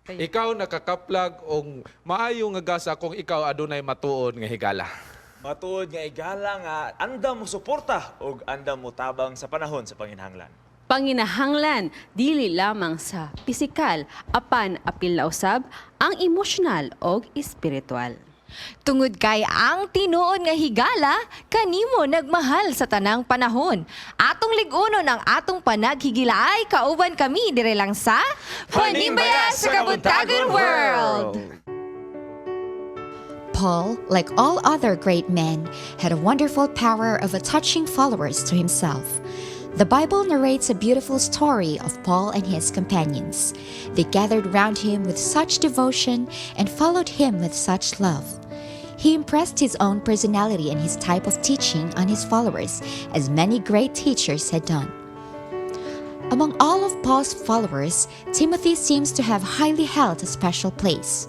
Ikaw nakakaplag og maayo nga gasa kung ikaw adunay matuod nga higala. Matuod nga higala nga andam mo suporta ug andam mo tabang sa panahon sa panginahanglan. Panginahanglan dili lamang sa pisikal apan apil na usab ang emosyonal og espiritual. Tungod kay ang tinuod nga higala, kanimo nagmahal sa tanang panahon. Atong lig-unon ang atong panaghigilaay, kauban kami dire lang sa Panimbaya sa Kabuntagon World. Paul, like all other great men, had a wonderful power of attaching followers to himself. The Bible narrates a beautiful story of Paul and his companions. They gathered round him with such devotion and followed him with such love. He impressed his own personality and his type of teaching on his followers, as many great teachers had done. Among all of Paul's followers, Timothy seems to have highly held a special place.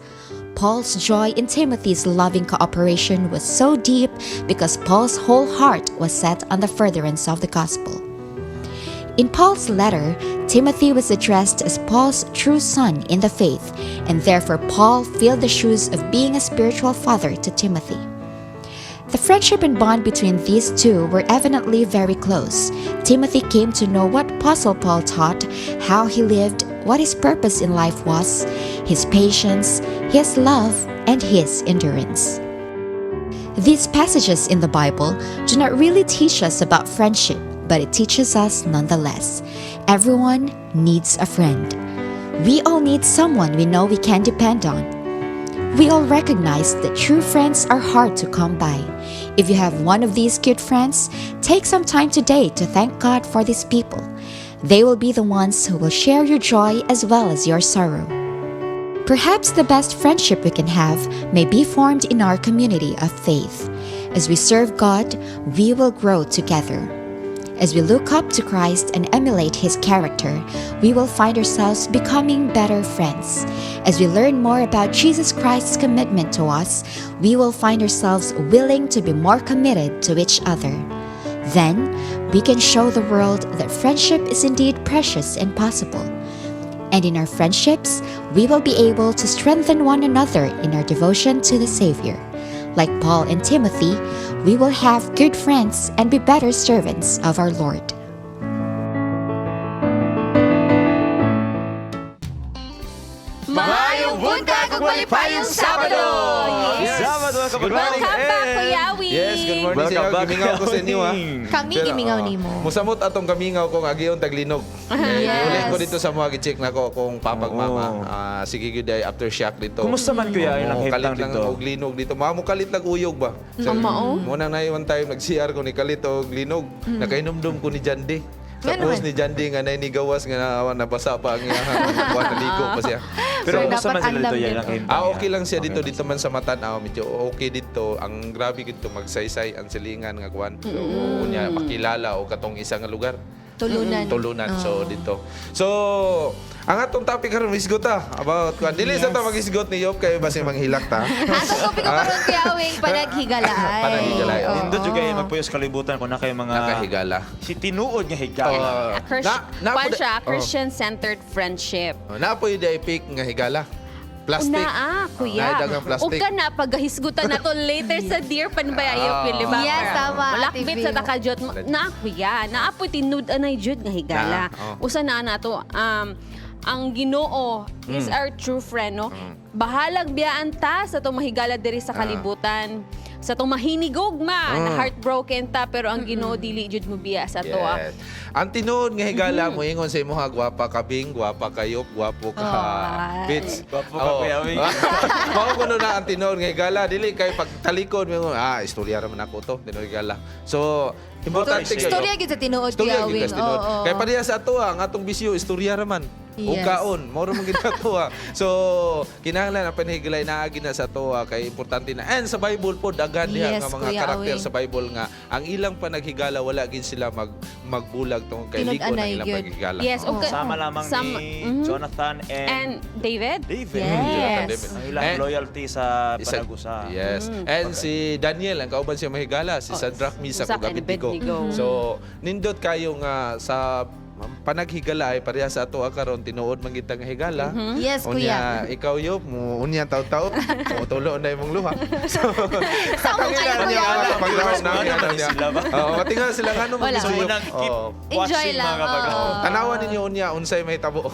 Paul's joy in Timothy's loving cooperation was so deep because Paul's whole heart was set on the furtherance of the gospel. In Paul's letter, Timothy was addressed as Paul's true son in the faith, and therefore Paul filled the shoes of being a spiritual father to Timothy. The friendship and bond between these two were evidently very close. Timothy came to know what Apostle Paul taught, how he lived, what his purpose in life was, his patience, his love, and his endurance. These passages in the Bible do not really teach us about friendship, but it teaches us nonetheless. Everyone needs a friend. We all need someone we know we can depend on. We all recognize that true friends are hard to come by. If you have one of these good friends, take some time today to thank God for these people. They will be the ones who will share your joy as well as your sorrow. Perhaps the best friendship we can have may be formed in our community of faith. As we serve God, we will grow together. As we look up to Christ and emulate his character, we will find ourselves becoming better friends. As we learn more about Jesus Christ's commitment to us, we will find ourselves willing to be more committed to each other. Then, we can show the world that friendship is indeed precious and possible. And in our friendships, we will be able to strengthen one another in our devotion to the Savior. Like Paul and Timothy, we will have good friends and be better servants of our Lord. Maayong buntag ug malipayong Sabado! Yes. Sabado, mga Good morning. Welcome back, and- Kuya Wing. Yes, good morning Welcome sa inyo. back, Gimingaw ko sa inyo, ha. Kuya Wing. Kami Pero, gimingaw oh, nimo. Musamot atong kamingaw kung agiyon taglinog. Yes. Uli ko dito sa mga gi-check nako kung papag mama. Oo. Ah, sige gyud ay aftershock dito. Kumusta man, Kuya, Oo, ilang kalit himtang lang dito? og linog dito. Mamo kalit lang uyog ba? So, Mao? Muna na one time nag-CR ko ni kalit og linog. Nakainumdum ko ni Jandi. Sa Nga post naman. ni Jandi nga nay ni gawas nga nabasa pa ang iyang kuwan, naligo pa siya. Pero So, kumusta dapat man sila andam dito, Kuya, dito. ilang himtang? Ah, okay lang siya dito dito man sa Matan-aw, medyo okay dito. Ang grabe dito magsaysay ang silingan nga kuan. So unya makilala o katong isa nga lugar. Tulunan. Tulunan. So dito. So ang atong topic karon isgot ta about kuan. Dili sa ta magisgot ni Yop kayo basi manghilak ta. Atong topiko karon, Kuya Wing, panaghigalay. Panaghigalay. Oo. Nindot jud kayo magpuyos kalibutan kung na kayo mga Nakahigala. Si tinuod nga higala. Oh. A kwan siya, Christian-centered friendship. Oh, naa poy pick nga higala. Plastic. Una, ah, kuya. Naay daghang plastic. Ug ka na, paghisgutan na to later sa Dear Panbayayo, Ah. di ba? Yes, tama, Ate Malakbit Vio. sa takajot. Na, kuya, naapoy tinud anay jud nga higala. Na, oh. Usa na na to, ang Ginoo is our true friend, no? Bahalag biyaan ta sa itong mahigala diri sa kalibutan. Sa itong mahinigugma, na heartbroken ta, pero ang Ginoo dili jud mo biya sa to. Ah. Yes. Ang tinuod nga higala mo ingon sa imuha gwapa ka Bing, gwapa ka Yop, gwapo ka Ay. Bits. Gwapo ka, Oo. Kuya Wing. Mao kuno na ang tinuod nga higala dili kay pag talikod mo ingon, ah, istorya ra man ako to, tinuod higala. So, importante kayo. Istorya gyud sa tinuod, Istorya Kuya gyud Wing. ka sa tinuod. Oo. Kay pareha sa ato ang atong bisyo istorya ra man. O Yes. kaon, mao ra man gid ato ah. So, kinahanglan ang panhigilay naagi na sa ato ah, kay importante na. And sa Bible po daghan diha Yes, nga mga Kuya karakter Awing. sa Bible nga ang ilang panaghigala wala gid sila magbulag tungod kay liko ng Tinud-anay ilang gyud. paghigala. Yes, Oo. ug ka- Sama lamang ni Jonathan and, And David? David. Yes. Jonathan David. Ang ilang And- loyalty sa panagusa. Yes. And si Daniel, ang kauban siya mahigala, si Shadrach, Meshach Meshach ug and Abednego. Abednego. So, nindot kayo nga sa panaghigala ay pareha sa ato karon, tinuod man gid ta nga higala. Yes, Unya, kuya. ikaw yo mo unya taw-taw mo tulo na imong luha. So, Sa among kayo, kuya. Paglaom na Ano man sila ba? Oo, matingal sila ngano man Wala. So, suyop. unang keep Oo. Enjoy watching, lang, mga kapaglaom. oo. Tanawan ninyo unya unsay may tabo.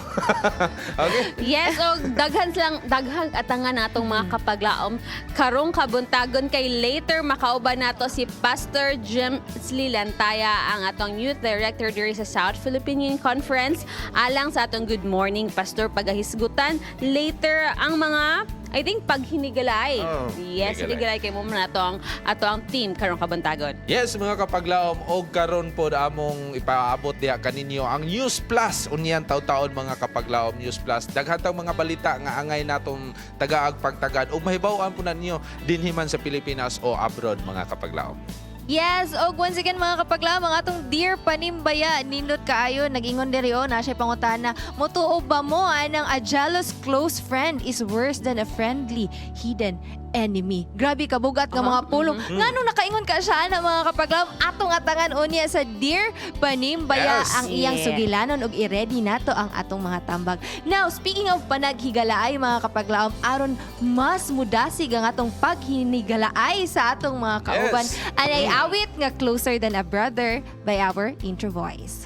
Okay? Yes, og daghan silang daghang atangan natong mga kapaglaom karong kabuntagon kay later makauban nato si Pastor Jim Lantaya, ang atong youth director diri sa South Philippine Conference, alang sa atong Good Morning Pastor, pagahisgutan later ang mga, I think, paghinigalay. Oh, yes, hinigalay. hinigalay kay mo na ato ang team karong kabuntagon. Yes, mga kapaglaom, og karon po among ipaabot diha kaninyo ang News Plus. Unyan taw-taon, mga kapaglaom, News Plus. Daghan tang mga balita nga angay natong tagaag pagtagad ug mahibaw-an po na ninyo dinhi man sa Pilipinas o abroad, mga kapaglaom. Yes, og once again, mga kapaglaom, ang atong dear panimbaya, nindot kaayo nag-ingon diri oh, na siya pangutana, motuo ba mo anang a jealous close friend is worse than a friendly hidden enemy? Grabe kabugat nga mga pulong. Nganong nakaingon ka siya ana, mga kapaglaom? Atong atangan unya sa dear panimbaya ang iyang sugilanon ug i-ready nato ang atong mga tambag. Now, speaking of panaghigalaay, mga kapaglaom, aron mas mudasig ang atong paghinigalaay sa atong mga kauban, anay awit nga "Closer Than a Brother" by our Intro Voice.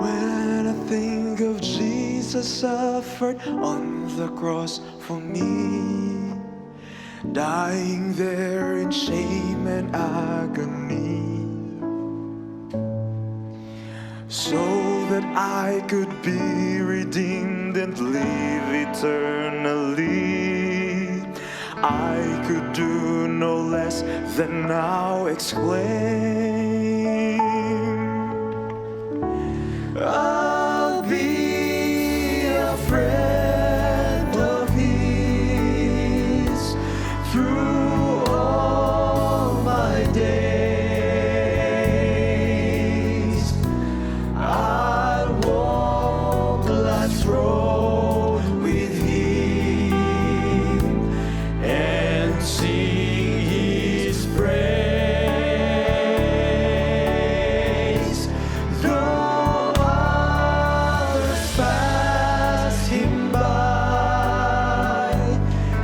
When I think of Jesus suffered on the cross for me, dying there in shame and agony, so that I could be redeemed and live eternally, I could do no less than now exclaim, "I'll be a friend of his through all my days. I'll walk life's road with him and sing his praise. Though others pass him by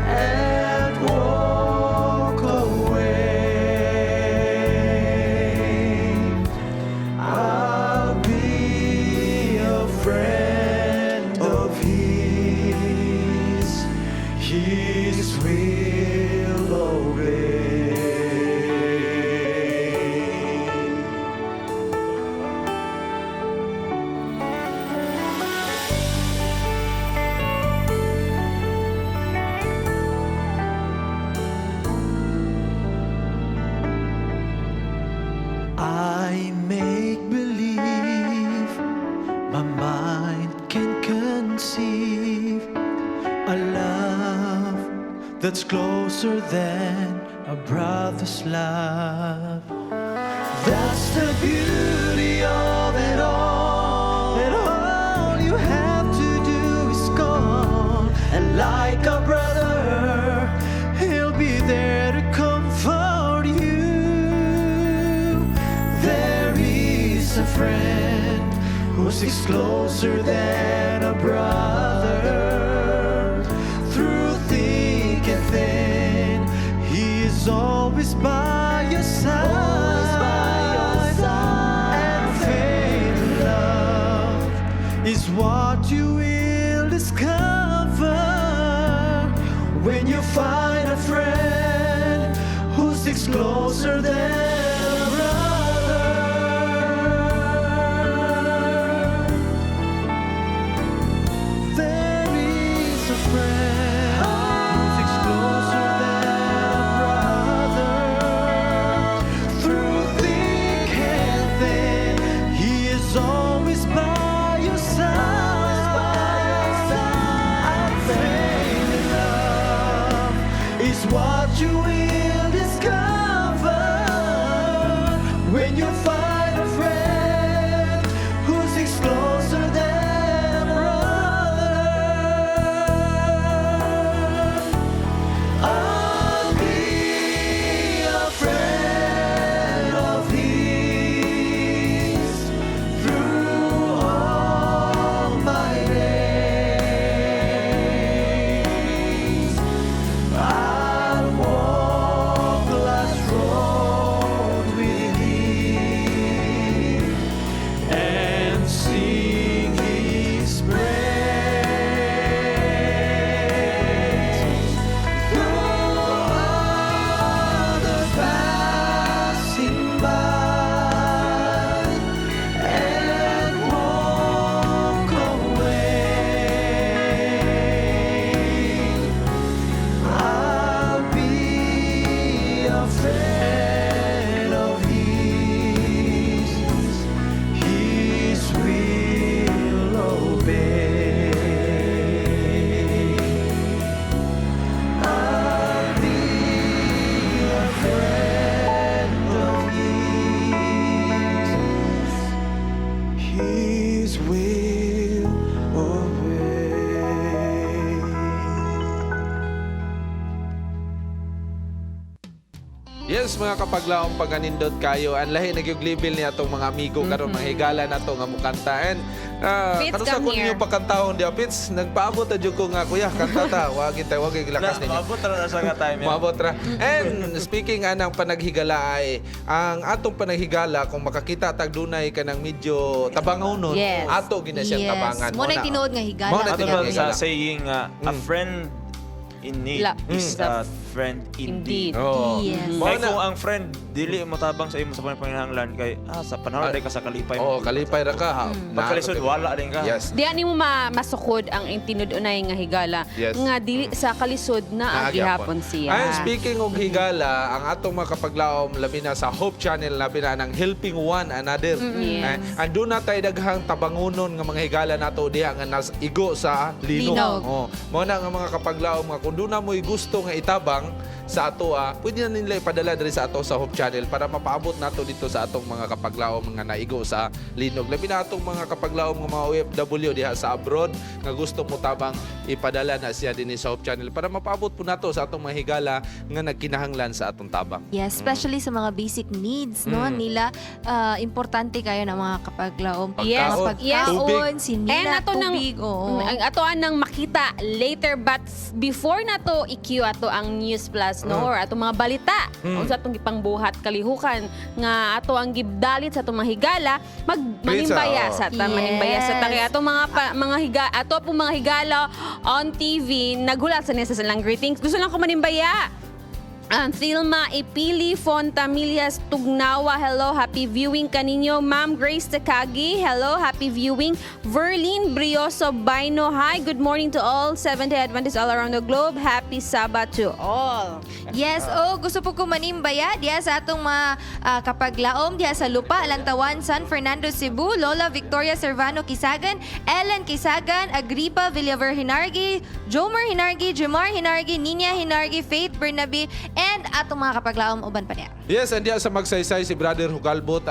and walk away, I'll be a friend of his, his will obey." I make believe my mind can conceive a love that's closer than a brother's love. That's the beauty of it all. And all you have to do is call. And like a brother, he'll be there to comfort you. There is a friend who sticks closer than a brother. Through thick and thin, he is always by your side. And faith and love is what you will discover when you find a friend who sticks closer than a brother. There is a friend who sticks closer than a brother. Through thick and thin, he is always by your side. Faith and love is what you will discover when you find a friend. Sing His praise. Though others pass Him by and walk away, I'll be a friend of His, His will obey. I'll be a friend of His, His will obey. Yes, mga kapaglaom, paganindot kayo. Ang lahi na gyud level ni atong mga amigo karon, mga higala nato nga mukanta. And Fitz, kanusa come ko here. ninyo pagkantahon diya, Fitz, nagpaabot na jud ko nga, "Kuya, kanta ta." Wag tayo, wag lakas ninyo. Maabot ra na siya nga time. Maabot ra. And speaking anang panaghigala ay ang atong panaghigala, kung makakita tag dunay kanang medyo tabangonon, ato gina siyang tabangan. Mo na tinuod nga higala. Mao na Ato tinuod ba nga sa higala. saying nga a friend in need is a friend indeed. Indeed. Oo. Yes. Mao Kay na- kung ang friend dili mo tabang sa imo sa panginahanglan kay sa panahon ka sa kalipay Oo, kalipay ra ka, ha. Pagkalisod, wala rin ka. Yes. Diyan nimo masukod ang tinud-unay nga higala nga dili sa kalisod na gihapon siya. And speaking og higala, ang atong mga kapaglaom, labi na sa Hope Channel, labi na ng helping one another. Yes. Eh, andun na tayo daghang tabangunon nga mga higala nato diha nga nas igo sa linog. Linog. Oh. Mao na nga mga kapaglaom nga kung doon na mo'y gusto nga itabang sa ato, pwede na nila ipadala diri sa ato sa Hope Channel para mapaabot nato dito sa atong mga kapaglaom nga naigo sa linog. Labi na atong mga kapaglaom nga mga OFW diha sa abroad nga gusto mo tabang, ipadala na siya dinhi sa Hope Channel para mapaabot po nato sa atong mga higala nga nagkinahanglan sa atong tabang. Yes, especially sa mga basic needs, no, nila, importante kayo na mga kapaglaom. Yes. Mga pagkaon, sinina, And ato nang tubig, oo. Ang ato nang makita later, but before nato i-cue ato ang News Plus, no, or ato mga balita unsa atong gipangbuhat kalihukan nga ato ang gibdalit sa atong mga higala, mag manimbaya sa ta, manimbaya sa ta kay ato mga mga higa ato po mga higala on TV naghulat sa niya sa silang greetings. Gusto lang ko manimbaya ang Thilma Ipili Fontamilias Tugnawa, hello, happy viewing kaninyo. Ma'am Grace Takagi, hello, happy viewing. Verlene Brioso Baino, hi, good morning to all Seventh-day Adventists all around the globe. Happy Sabbath to all. Yes, oh, gusto po ko manimbaya diha sa atong mga kapaglaom diha sa Lupa, Lantawan, San Fernando, Cebu, Lola Victoria Servano Kisagan, Ellen Kisagan, Agripa Villaver Hinargi, Jomer Hinargi, Jemar Hinargi, Nina Hinargi, Faith Bernabe, and atong mga kapaglaom uban pa niya. Yes, and diya sa Magsaysay si Brother Hugalbot.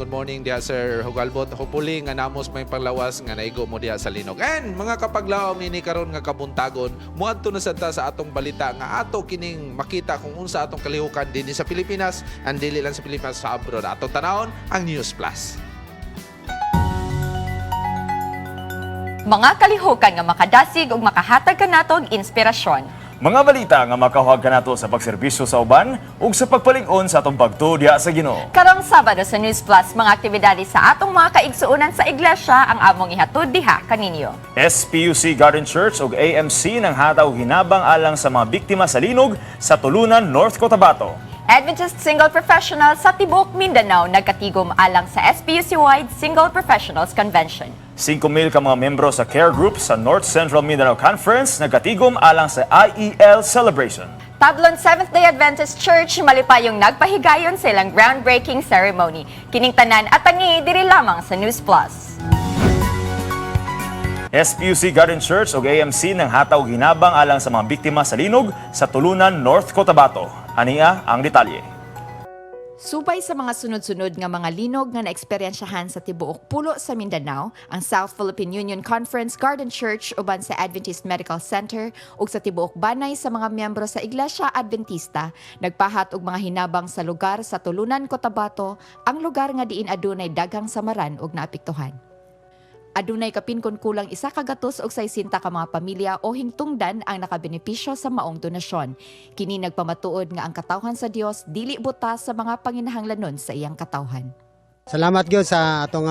Good morning diya, Sir Hugalbot. Hopefully nga namos may panglawas nga naigo mo diya sa linog. And mga kapaglaom, nini karon nga kabuntagon, muadto na sad ta sa atong balita nga ato kining makita kung unsa atong kalihukan dinhi sa Pilipinas, and dili lang sa Pilipinas, sa abroad. Atong tanawon ang News Plus. Mga kalihukan nga makadasig ug makahatag kanato og inspirasyon. Mga balita nga makahuag kanato sa pagserbisyo sa uban ug sa pagpalig-on sa atong pagtuo diha sa Ginoo. Karong Sabado sa News Plus, mga aktibidades sa atong mga kaigsuonan sa iglesia ang among ihatod diha kaninyo. SPUC Garden Church ug AMC nang hataw hinabang alang sa mga biktima sa linog sa Tulunan, North Cotabato. Adventist Single Professionals sa tibuok Mindanao nagkatigom alang sa SPUC-wide Single Professionals Convention. 5,000 ka mga membro sa care group sa North Central Mindanao Conference nagkatigom alang sa IEL Celebration. Tablon Seventh-day Adventist Church malipayong nagpahigayon sa ilang groundbreaking ceremony. Kining tanan at tangi diri lamang sa News Plus. SPUC Garden Church ug AMC nang hataw hinabang alang sa mga biktima sa linog sa Tulunan, North Cotabato. Ania ang detalye. Subay sa mga sunod-sunod nga mga linog nga naeksperyensyahan sa tibuok pulo sa Mindanao, ang South Philippine Union Conference Garden Church uban sa Adventist Medical Center ug sa tibuok banay sa mga miyembro sa Iglesia Adventista nagpahat og mga hinabang sa lugar sa Tulunan, Cotabato, ang lugar nga diin adunay daghang samaran ug naapektuhan. Adunay kapin kon kulang 160 ka mga pamilya o hingtungdan ang nakabenepisyo sa maong donasyon. Kini nagpamatuod nga ang katawhan sa Dios dili buta sa mga panginahanglanon sa iyang katawhan. Salamat gyud sa atong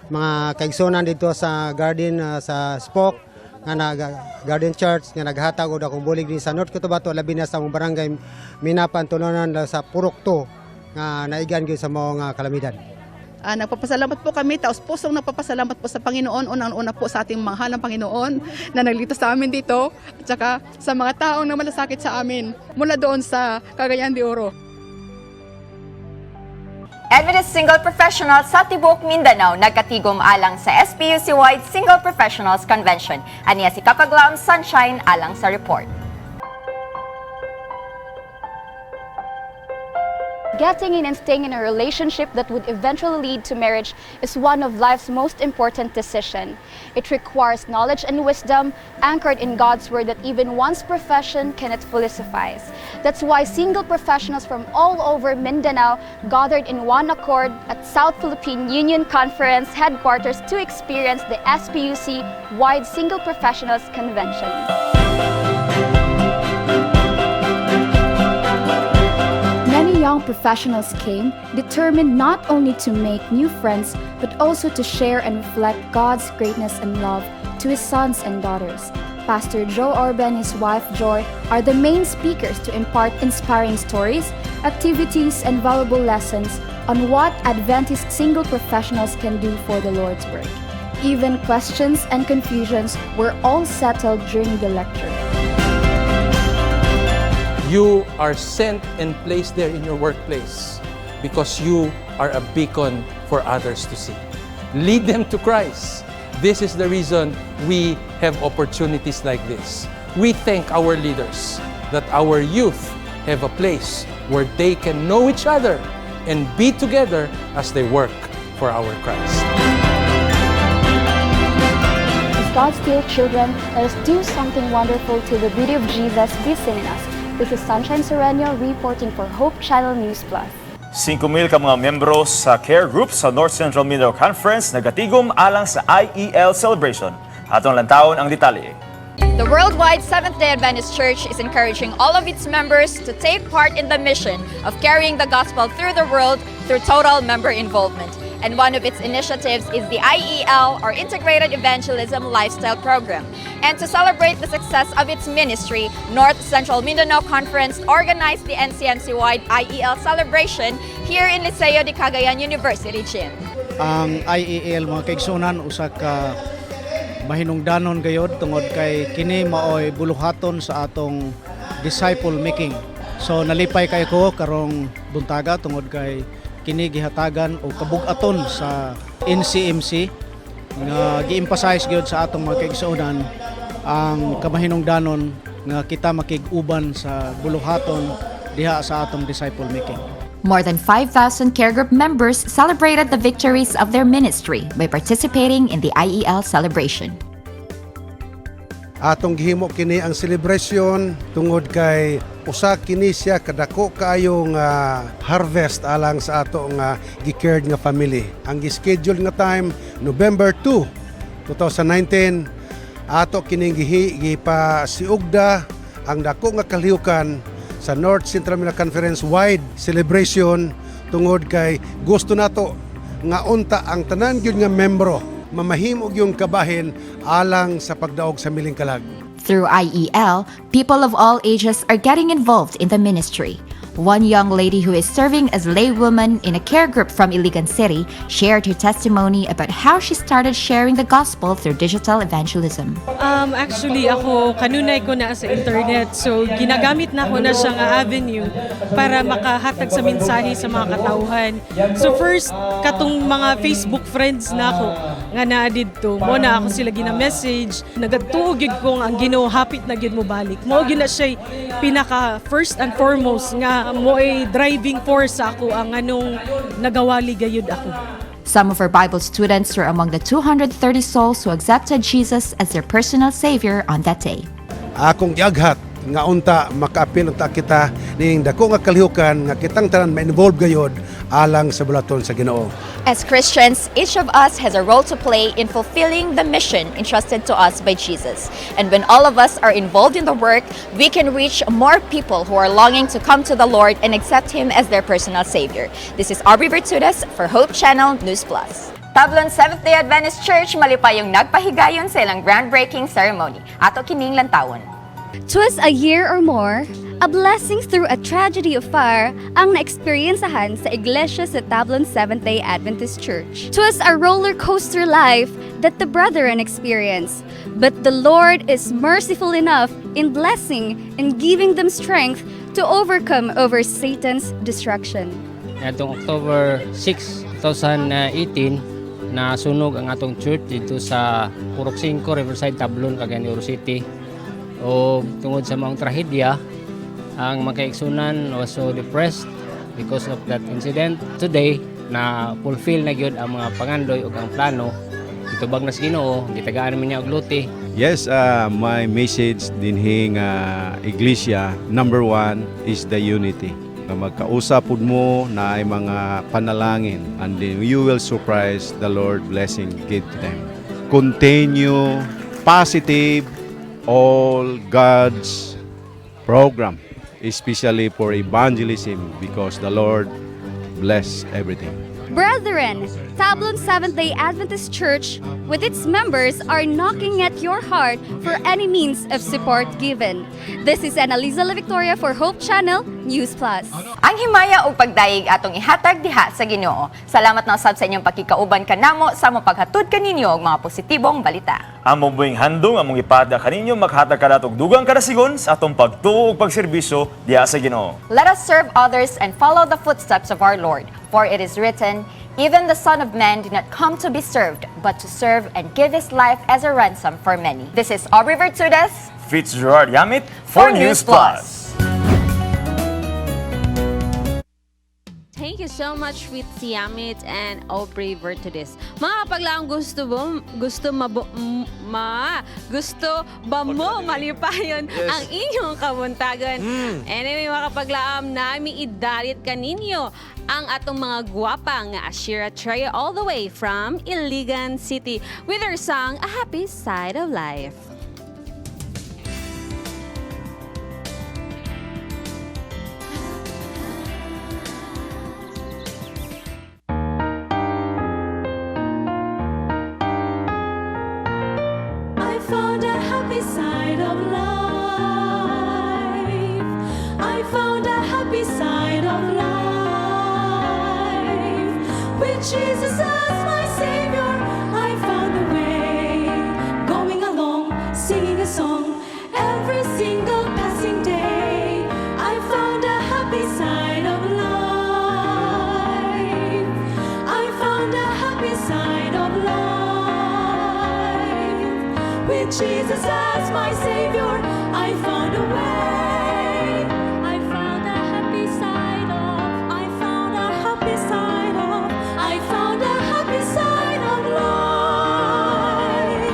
mga kaigsunan dito sa garden, sa Spoke nga nag Garden Church nga naghatag og akong bulig din sa North Cotabato, labi na sa among barangay Minapan, Tulunan, sa Purok 2 nga naigan gyud sa mao nga kalamidad. Nagpapasalamat po kami, taos pusong nagpapasalamat po sa Panginoon, unang-una po sa ating mahal na Panginoon na nagligtas sa amin dito, at saka sa mga taong na malasakit sa amin mula doon sa Cagayan de Oro. Adventist Single Professionals sa tibuok Mindanao nagkatigom alang sa SPUC-wide Single Professionals Convention. Aniya si Kapaglaom Sunshine alang sa report. Getting in and staying in a relationship that would eventually lead to marriage is one of life's most important decisions. It requires knowledge and wisdom anchored in God's word that even one's profession cannot fully suffice. That's why single professionals from all over Mindanao gathered in one accord at South Philippine Union Conference headquarters to experience the SPUC wide Single Professionals Convention. Many young professionals came determined not only to make new friends, but also to share and reflect God's greatness and love to his sons and daughters. Pastor Joe Orbe and his wife Joy are the main speakers to impart inspiring stories, activities, and valuable lessons on what Adventist single professionals can do for the Lord's work. Even questions and confusions were all settled during the lecture. You are sent and placed there in your workplace because you are a beacon for others to see. Lead them to Christ. This is the reason we have opportunities like this. We thank our leaders that our youth have a place where they can know each other and be together as they work for our Christ. As God's dear children, let us do something wonderful till the beauty of Jesus be seen in us. This is Sunshine Sereno reporting for Hope Channel News Plus. 5,000 ka mga miyembro sa care group sa North Central Mindanao Conference nagatigom alang sa IEL celebration. Atong lantawon ang detalye. The worldwide Seventh-day Adventist Church is encouraging all of its members to take part in the mission of carrying the gospel through the world through total member involvement. And one of its initiatives is the IEL, or Integrated Evangelism Lifestyle Program. And to celebrate the success of its ministry, North Central Mindanao Conference organized the NCMC-wide IEL celebration here in Liceo de Cagayan University Gym. Ang IEL, mga kaigsunan, usa ka mahinungdanon gayod tungod kay kini maoy buluhaton sa atong disciple making. So nalipay kay ko karong buntaga tungod kay kini gihatagan og kabug-aton sa NCMC nga gi-emphasize gyud sa atong mga kaigsuonan ang kamahinungdanon nga kita makig-uban sa buluhaton diha sa atong disciple making. More than 5,000 care group members celebrated the victories of their ministry by participating in the IEL celebration. Atong gihimo kini ang celebration tungod kay usa kini siya kadako kaayo nga harvest alang sa ato nga gi-cared nga family. Ang gi-schedule nga time, November 2, 2019, ato kining gipasiugda ang dako nga kalihukan sa North Central Mindanao Conference wide celebration tungod kay gusto nato nga unta ang tanan gyud nga membro mamahimo yung kabahin alang sa pagdaog sa miling kalag. Through IEL, people of all ages are getting involved in the ministry. One young lady who is serving as laywoman in a care group from Iligan City shared her testimony about how she started sharing the gospel through digital evangelism. Actually, ako, kanunay ko na sa internet. So, ginagamit na ko na siya nga avenue para makahatag sa mensahe sa mga katauhan. So, first, katong mga Facebook friends na ako nga naa didto. Mao na ako sila gina-message. Nagatuo gyud ko nga ang Ginoo hapit na gyud mo balik. Mao gyud na siya pinaka first and foremost nga mo ay driving force sa ako ang anong nagawali gayud ako. Some of her Bible students were among the 230 souls who accepted Jesus as their personal savior on that day. Akong giaghat nga unta makaapil unta kita ning dako nga kalihukan nga kitang tanan ma-involve gayod alang sa buluhaton sa Ginoo. As Christians, each of us has a role to play in fulfilling the mission entrusted to us by Jesus. And when all of us are involved in the work, we can reach more people who are longing to come to the Lord and accept Him as their personal Savior. This is Aubrey Virtudes for Hope Channel News Plus. Tablon Seventh-day Adventist Church malipayong nagpahigayon sa ilang groundbreaking ceremony. Ato kining lantawon. 'Twas a year or more, a blessing through a tragedy of fire ang na-experiencehan sa iglesia sa Tablon Seventh-day Adventist Church. 'Twas a roller coaster life that the brethren experienced, but the Lord is merciful enough in blessing and giving them strength to overcome over Satan's destruction. Atong October 6, 2018, nasunog ang atong church dito sa Purok 5, Riverside, Tablon, Cagayan de Oro City. O tungod sa maong trahedya, ang mga kaigsunan was so depressed because of that incident. Today, na fulfill na gyud ang mga pangandoy ug ang plano. Gitubag na sa Ginoo, gitagaan namin niya og lote. Yes, my message dinhi nga iglesia, number one is the unity. Nga magkausap pud mo na ay mga panalangin and then you will surprise the Lord blessing give to them. Continue positive all God's program, especially for evangelism, because the Lord bless everything. Brethren, Tablon Seventh-day Adventist Church with its members are knocking at your heart for any means of support given. This is Annalisa La Victoria for Hope Channel News Plus. Ang himaya ug pagdayeg atong ihatag diha sa Ginoo. Salamat na usab sa inyong pakikauban kanamo sa among paghatod kaninyo og mga positibong balita. Among buhing handong among ipada kaninyo makahatag kanato og dugang kadasigon sa atong pagtuo ug pagserbisyo diha sa Ginoo. Let us serve others and follow the footsteps of our Lord. For it is written, "Even the Son of Man did not come to be served, but to serve and give his life as a ransom for many." This is Aubrey Virtudes Fitzgerald Yamit for News Plus. Thank you so much with Siamit and Aubrey Vertudis. Mga kapaglaom, gusto ba mo malipayon ang inyong kabuntagon? Anyway, mga kapaglaom, nami idalit kaninyo ang atong mga gwapa nga Ashira Trio all the way from Iligan City with their song, "A Happy Side of Life." I found a happy side of life. I found a happy side of life. With Jesus as my savior, I found a way. Going along, singing a song every single passing day. I found a happy side of life. I found a happy side of life. With Jesus as my savior, I found a way. I found a happy side of, I found a happy side of, I found a happy side of life.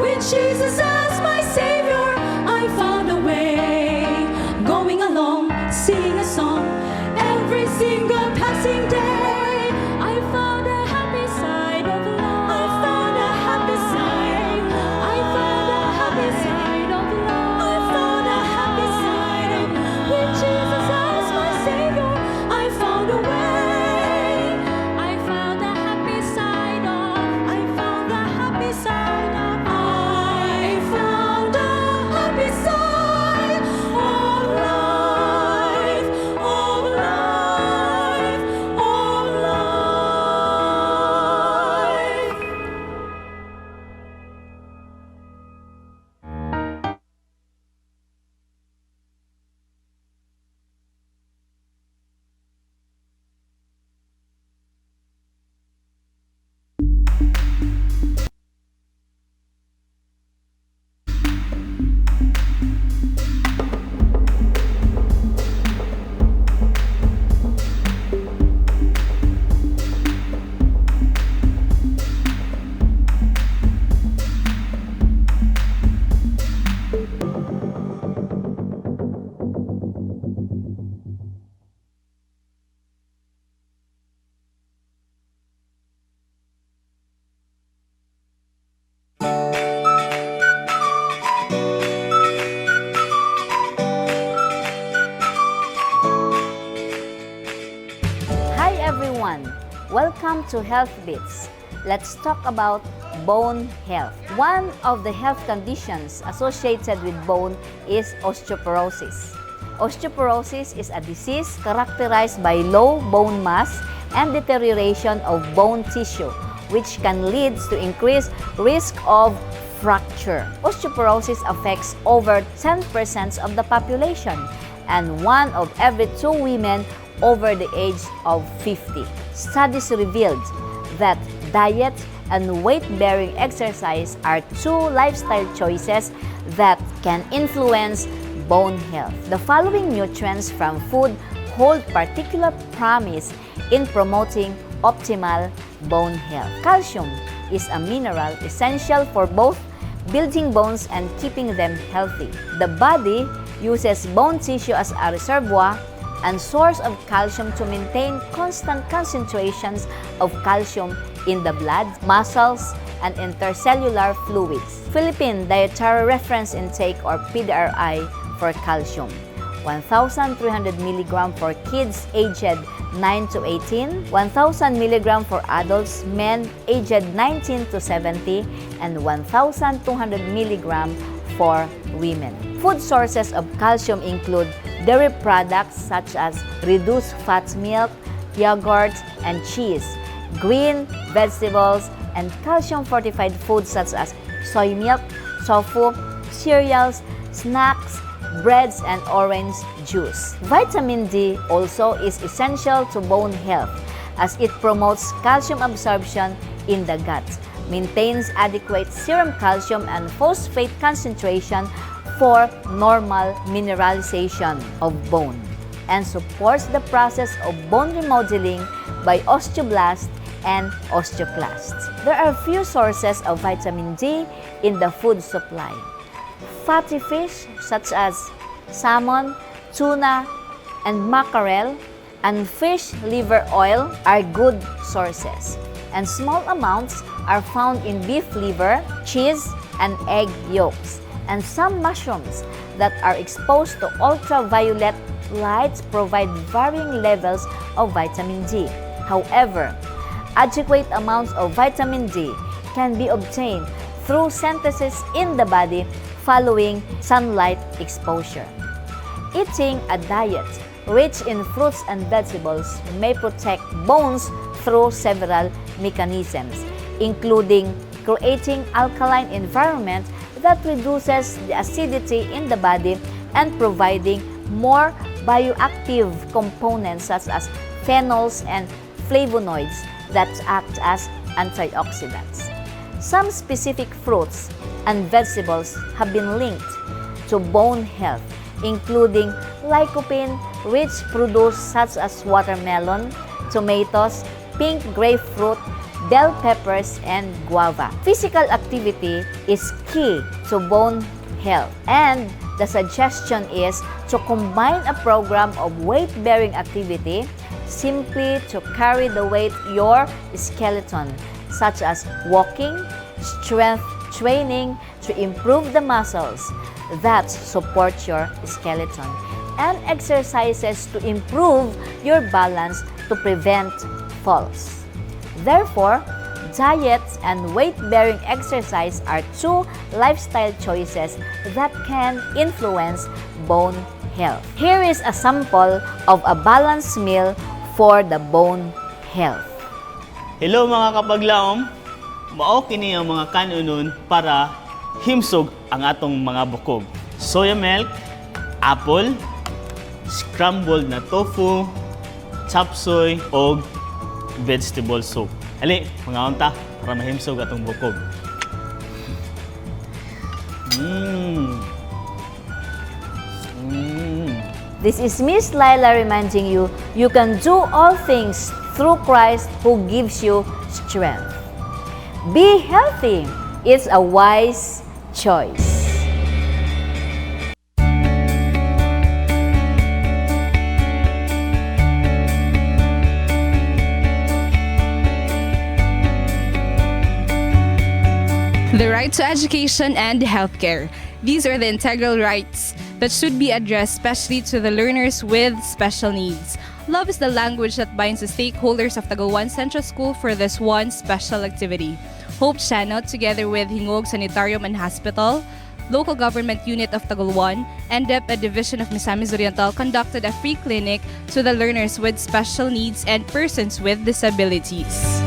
With Jesus as my savior, I found a way. Going along, singing a song every single passing day. I found a happy side of life. I found a happy side. I found a happy side of life. I found a happy side of With Jesus as my savior, I found a way. I found a happy side of I found a happy side of I found a happy side of life, of life, of life. Welcome to Health Beats. Let's talk about bone health. One of the health conditions associated with bone is osteoporosis. Osteoporosis is a disease characterized by low bone mass and deterioration of bone tissue, which can lead to increased risk of fracture. Osteoporosis affects over 10% of the population and one of every two women over the age of 50. Studies revealed that diet and weight-bearing exercise are two lifestyle choices that can influence bone health. The following nutrients from food hold particular promise in promoting optimal bone health. Calcium is a mineral essential for both building bones and keeping them healthy. The body uses bone tissue as a reservoir and source of calcium to maintain constant concentrations of calcium in the blood, muscles, and intercellular fluids. Philippine Dietary Reference Intake, or PDRI, for calcium: 1,300 milligram for kids aged 9 to 18, 1,000 milligram for adults, men aged 19 to 70, and 1,200 milligram for women. Food sources of calcium include dairy products such as reduced fat milk, yogurt, and cheese, green vegetables, and calcium fortified foods such as soy milk, tofu, cereals, snacks, breads, and orange juice. Vitamin D also is essential to bone health as it promotes calcium absorption in the gut, maintains adequate serum calcium and phosphate concentration for normal mineralization of bone, and supports the process of bone remodeling by osteoblasts and osteoclasts. There are few sources of vitamin D in the food supply. Fatty fish such as salmon, tuna, and mackerel, and fish liver oil are good sources. And small amounts are found in beef liver, cheese, and egg yolks. And some mushrooms that are exposed to ultraviolet lights provide varying levels of vitamin D. However, adequate amounts of vitamin D can be obtained through synthesis in the body following sunlight exposure. Eating a diet rich in fruits and vegetables may protect bones through several mechanisms, including creating alkaline environment that reduces the acidity in the body and providing more bioactive components such as phenols and flavonoids that act as antioxidants. Some specific fruits and vegetables have been linked to bone health, including lycopene-rich produce such as watermelon, tomatoes, pink grapefruit, bell peppers, and guava. Physical activity is key to bone health, and the suggestion is to combine a program of weight-bearing activity, simply to carry the weight your skeleton, such as walking, strength training to improve the muscles that support your skeleton, and exercises to improve your balance to prevent falls. Therefore, diet and weight-bearing exercise are two lifestyle choices that can influence bone health. Here is a sample of a balanced meal for the bone health. Hello, mga kapaglaom! Mao kini ang mga kanunon para himsog ang atong mga bukog. Soya milk, apple, scrambled na tofu, chop suey, og vegetable soup. Ali, mangaon ta para mahimsog atong bukog. This is Miss Laila reminding you, you can do all things through Christ who gives you strength. Be healthy. It's a wise choice. The right to education and healthcare. These are the integral rights that should be addressed, especially to the learners with special needs. Love is the language that binds the stakeholders of Tagolwan Central School for this one special activity. Hope Channel, together with Gingoog Sanitarium and Hospital, local government unit of Tagolwan, and DepEd Division of Misamis Oriental, conducted a free clinic to the learners with special needs and persons with disabilities.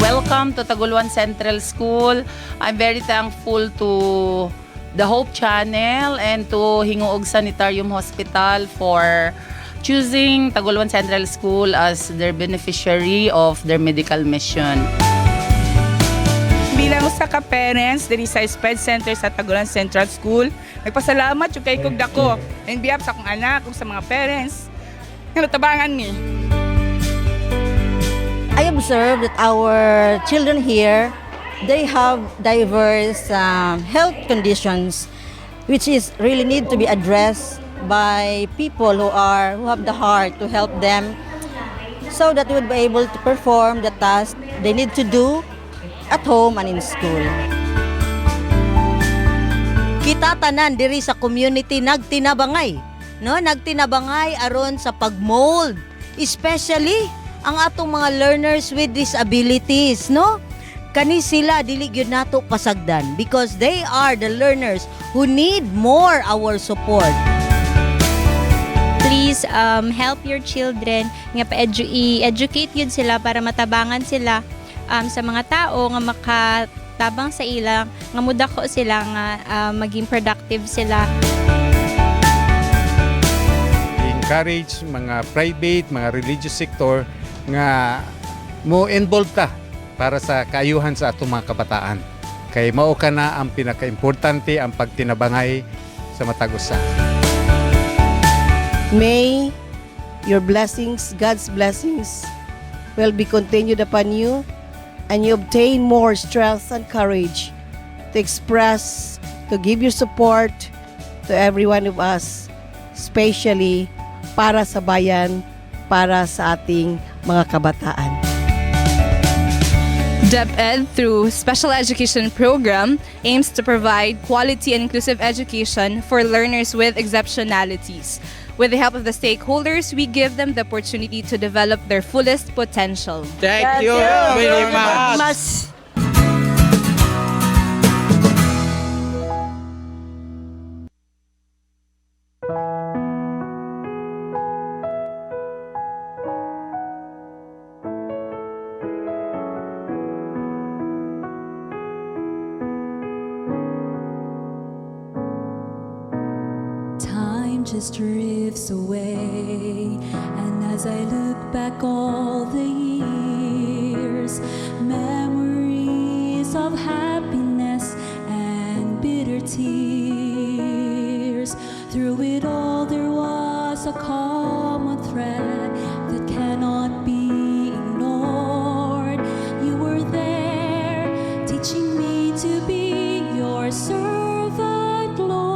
Welcome to Tagolwan Central School. I'm very thankful to the Hope Channel and to Gingoog Sanitarium Hospital for choosing Tagolwan Central School as their beneficiary of their medical mission. Bilang usa ka parents diri sa SPED Center sa Tagolwan Central School, nagpasalamat jud kay kog dako in behalf sa akong anak ug sa mga parents nga natabangan mi. I observe that our children here, they have diverse health conditions, which is really need to be addressed by people who have the heart to help them, so that they would be able to perform the task they need to do at home and in school. Kita tanan diri sa community nagtinabangay, no, nagtinabangay aron sa pagmold, especially ang atong mga learners with disabilities, no? Kani sila dili gyud nato pasagdan because they are the learners who need more our support. Please help your children nga i-educate yun sila para matabangan sila sa mga tao nga makatabang sa ilang nga mudako sila nga maging productive sila. Encourage mga private, mga religious sector nga mo involve ta para sa kaayuhan sa atong mga kabataan. Kay mao kana ang pinakaimportante, ang pagtinabangay sa matag usa. May your blessings, God's blessings, will be continued upon you and you obtain more strength and courage to express, to give your support to every one of us, especially para sa bayan, para sa ating mga kabataan. DepEd, through Special Education Program, aims to provide quality and inclusive education for learners with exceptionalities. With the help of the stakeholders, we give them the opportunity to develop their fullest potential. Thank you very much. Time just drifts away, and as I look back all the years, memories of happiness and bitter tears. Through it all, there was a common thread that cannot be ignored. You were there, teaching me to be your servant, Lord.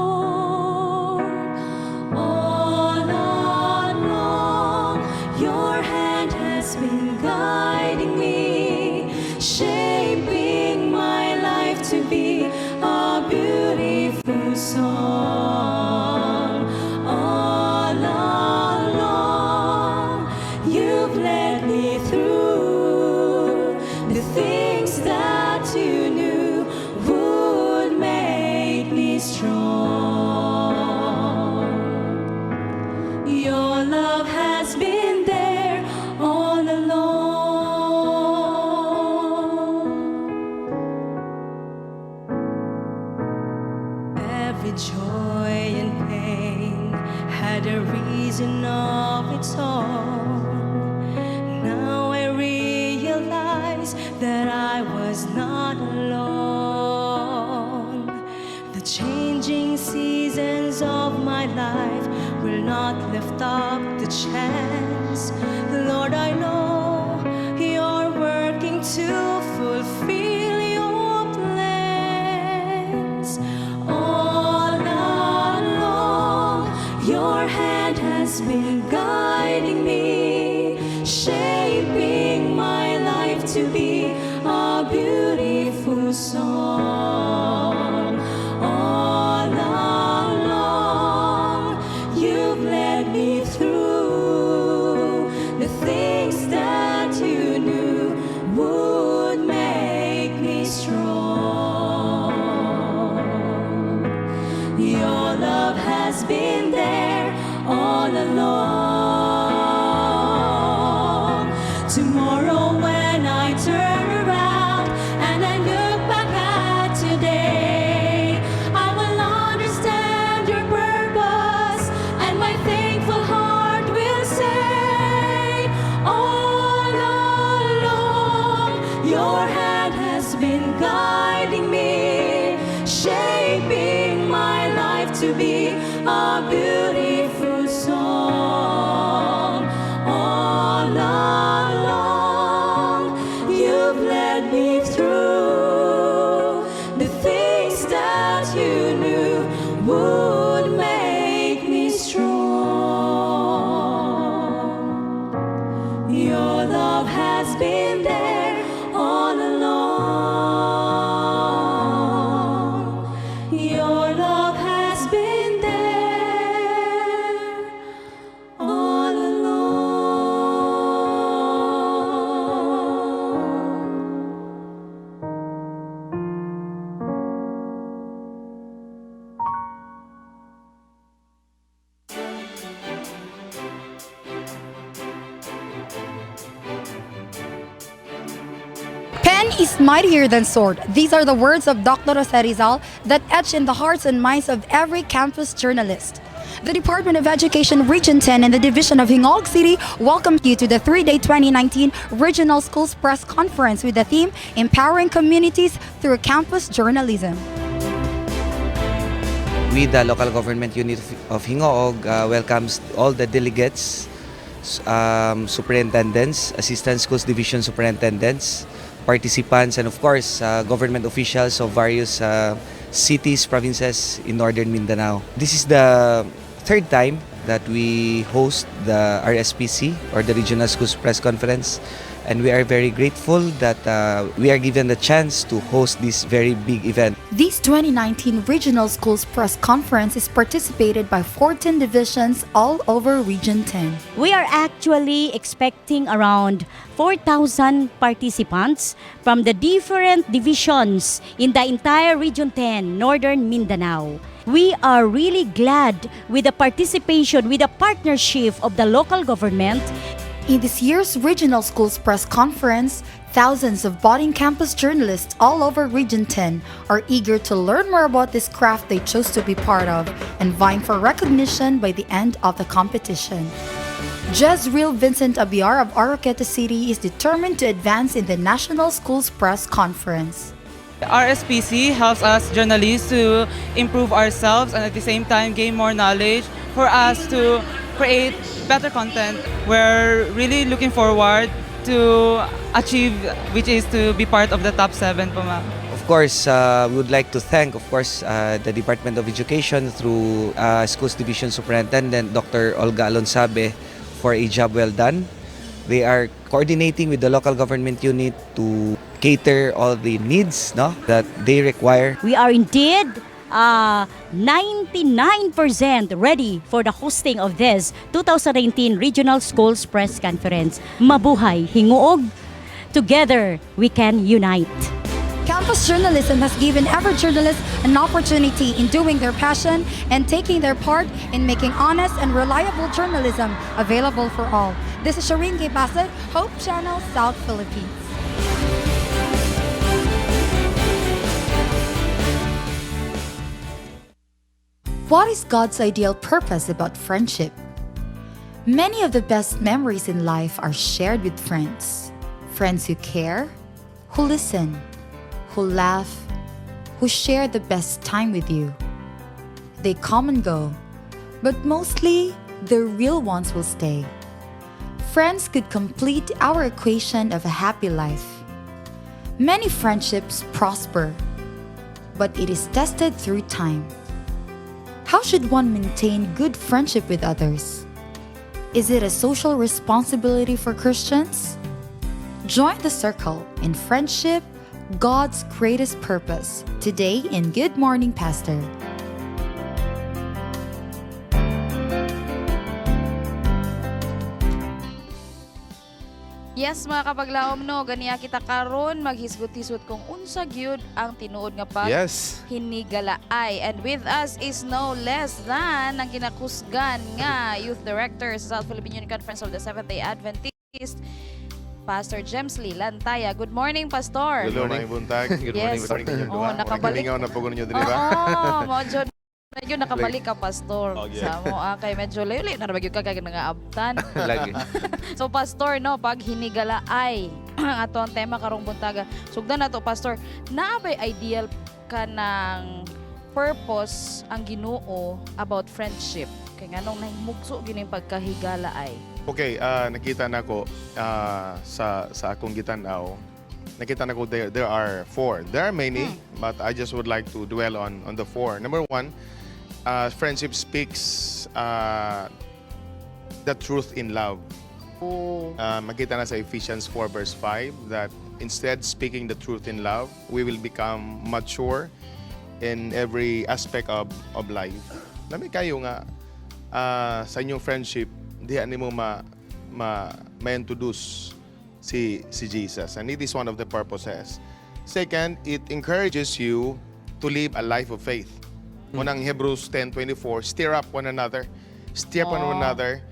All along, your hand has been guiding me, shaping my life to be a beautiful song. All along, you've led me through the things that you knew would make me strong. Your love has been there all along. Every joy and pain had a reason of its own. Now I realize that I was not alone. The changing seasons of my life will not lift up the chance. Lord, I know you're working to fulfill your plans. All along, your hand has been guiding me, shaping my life to be a beautiful song. Your love has been there all along. Tomorrow when I turn around and I look back at today, I will understand your purpose and my thankful heart will say, all along, your hand has been guiding me, shaping my life to be a beautiful song. All along, you've led me through the things that you knew would make me strong. Your love has been there all along. Your love has been there all along. Pen is mightier than sword. These are the words of Dr. Jose Rizal that etch in the hearts and minds of every campus journalist. The Department of Education Region 10 and the Division of Gingoog City welcome you to the 3-day 2019 Regional Schools Press Conference with the theme Empowering Communities Through Campus Journalism. We, the local government unit of Gingoog, welcomes all the delegates, superintendents, assistant schools division superintendents, participants, and of course, government officials of various cities, provinces in northern Mindanao. This is the third time that we host the RSPC, or the Regional Schools Press Conference, and we are very grateful that we are given the chance to host this very big event. This 2019 Regional Schools Press Conference is participated by 14 divisions all over Region 10. We are actually expecting around 4,000 participants from the different divisions in the entire Region 10, Northern Mindanao. We are really glad with the participation, with the partnership of the local government. In this year's Regional Schools Press Conference, thousands of budding campus journalists all over Region 10 are eager to learn more about this craft they chose to be part of and vying for recognition by the end of the competition. Jezreel Vincent Abiar of Oroquieta City is determined to advance in the National Schools Press Conference. RSPC helps us journalists to improve ourselves and at the same time gain more knowledge for us to create better content. We're really looking forward to achieve, which is to be part of the top 7 po, ma'am. Of course, we would like to thank, of course, the Department of Education through Schools Division Superintendent Dr. Olga Alonsabe for a job well done. They are coordinating with the local government unit to cater all the needs, no, that they require. We are indeed 99% ready for the hosting of this 2019 Regional Schools Press Conference. Mabuhay, Gingoog! Together, we can unite. Campus journalism has given every journalist an opportunity in doing their passion and taking their part in making honest and reliable journalism available for all. This is Shireen K. Bassett, Hope Channel, South Philippines. What is God's ideal purpose about friendship? Many of the best memories in life are shared with friends. Friends who care, who listen, who laugh, who share the best time with you. They come and go, but mostly the real ones will stay. Friends could complete our equation of a happy life. Many friendships prosper, but it is tested through time. How should one maintain good friendship with others? Is it a social responsibility for Christians? Join the circle in friendship, God's greatest purpose, today in Good Morning Pastor. Yes, mga kapaglaom, no, ganiya kita karon maghisgot-hisgot kung unsa gyud ang tinuod nga pag hinigalaay. And with us is no less than ang ginakusgan nga Youth Director sa South Philippine Union Conference of the Seventh-day Adventist, Pastor James Lee Lantaya. Good morning, Pastor. Hello, maayong buntag. Good morning. Yes. Morning kanyong Oo, duha. nakabalik. Murag na po ninyo diri ba? Oo, mo jud medyo nakabalik ka, Pastor. Sa mo kay medyo layo-layo na ra gyud ka kay nangaabtan. Lagi. So, Pastor, no, pag hinigala ay ang ato ang tema karong buntaga. Sugdan nato, Pastor, naa bay ideal ka ng purpose ang Ginoo about friendship? Kay nganong nahimugso gining pagkahigala ay? Okay, nakita nako sa akong gitan-aw. Nakita nako there are four. There are many, but I just would like to dwell on the four. Number one, friendship speaks the truth in love. Makita na sa Ephesians 4 verse 5 that instead speaking the truth in love, we will become mature in every aspect of life. Lami kayo nga sa inyong friendship, diha nimo ma ma ma-introduce si Jesus, and it is one of the purposes. Second, it encourages you to live a life of faith. Unang Hebrews 10:24, stir up one another, stir up one another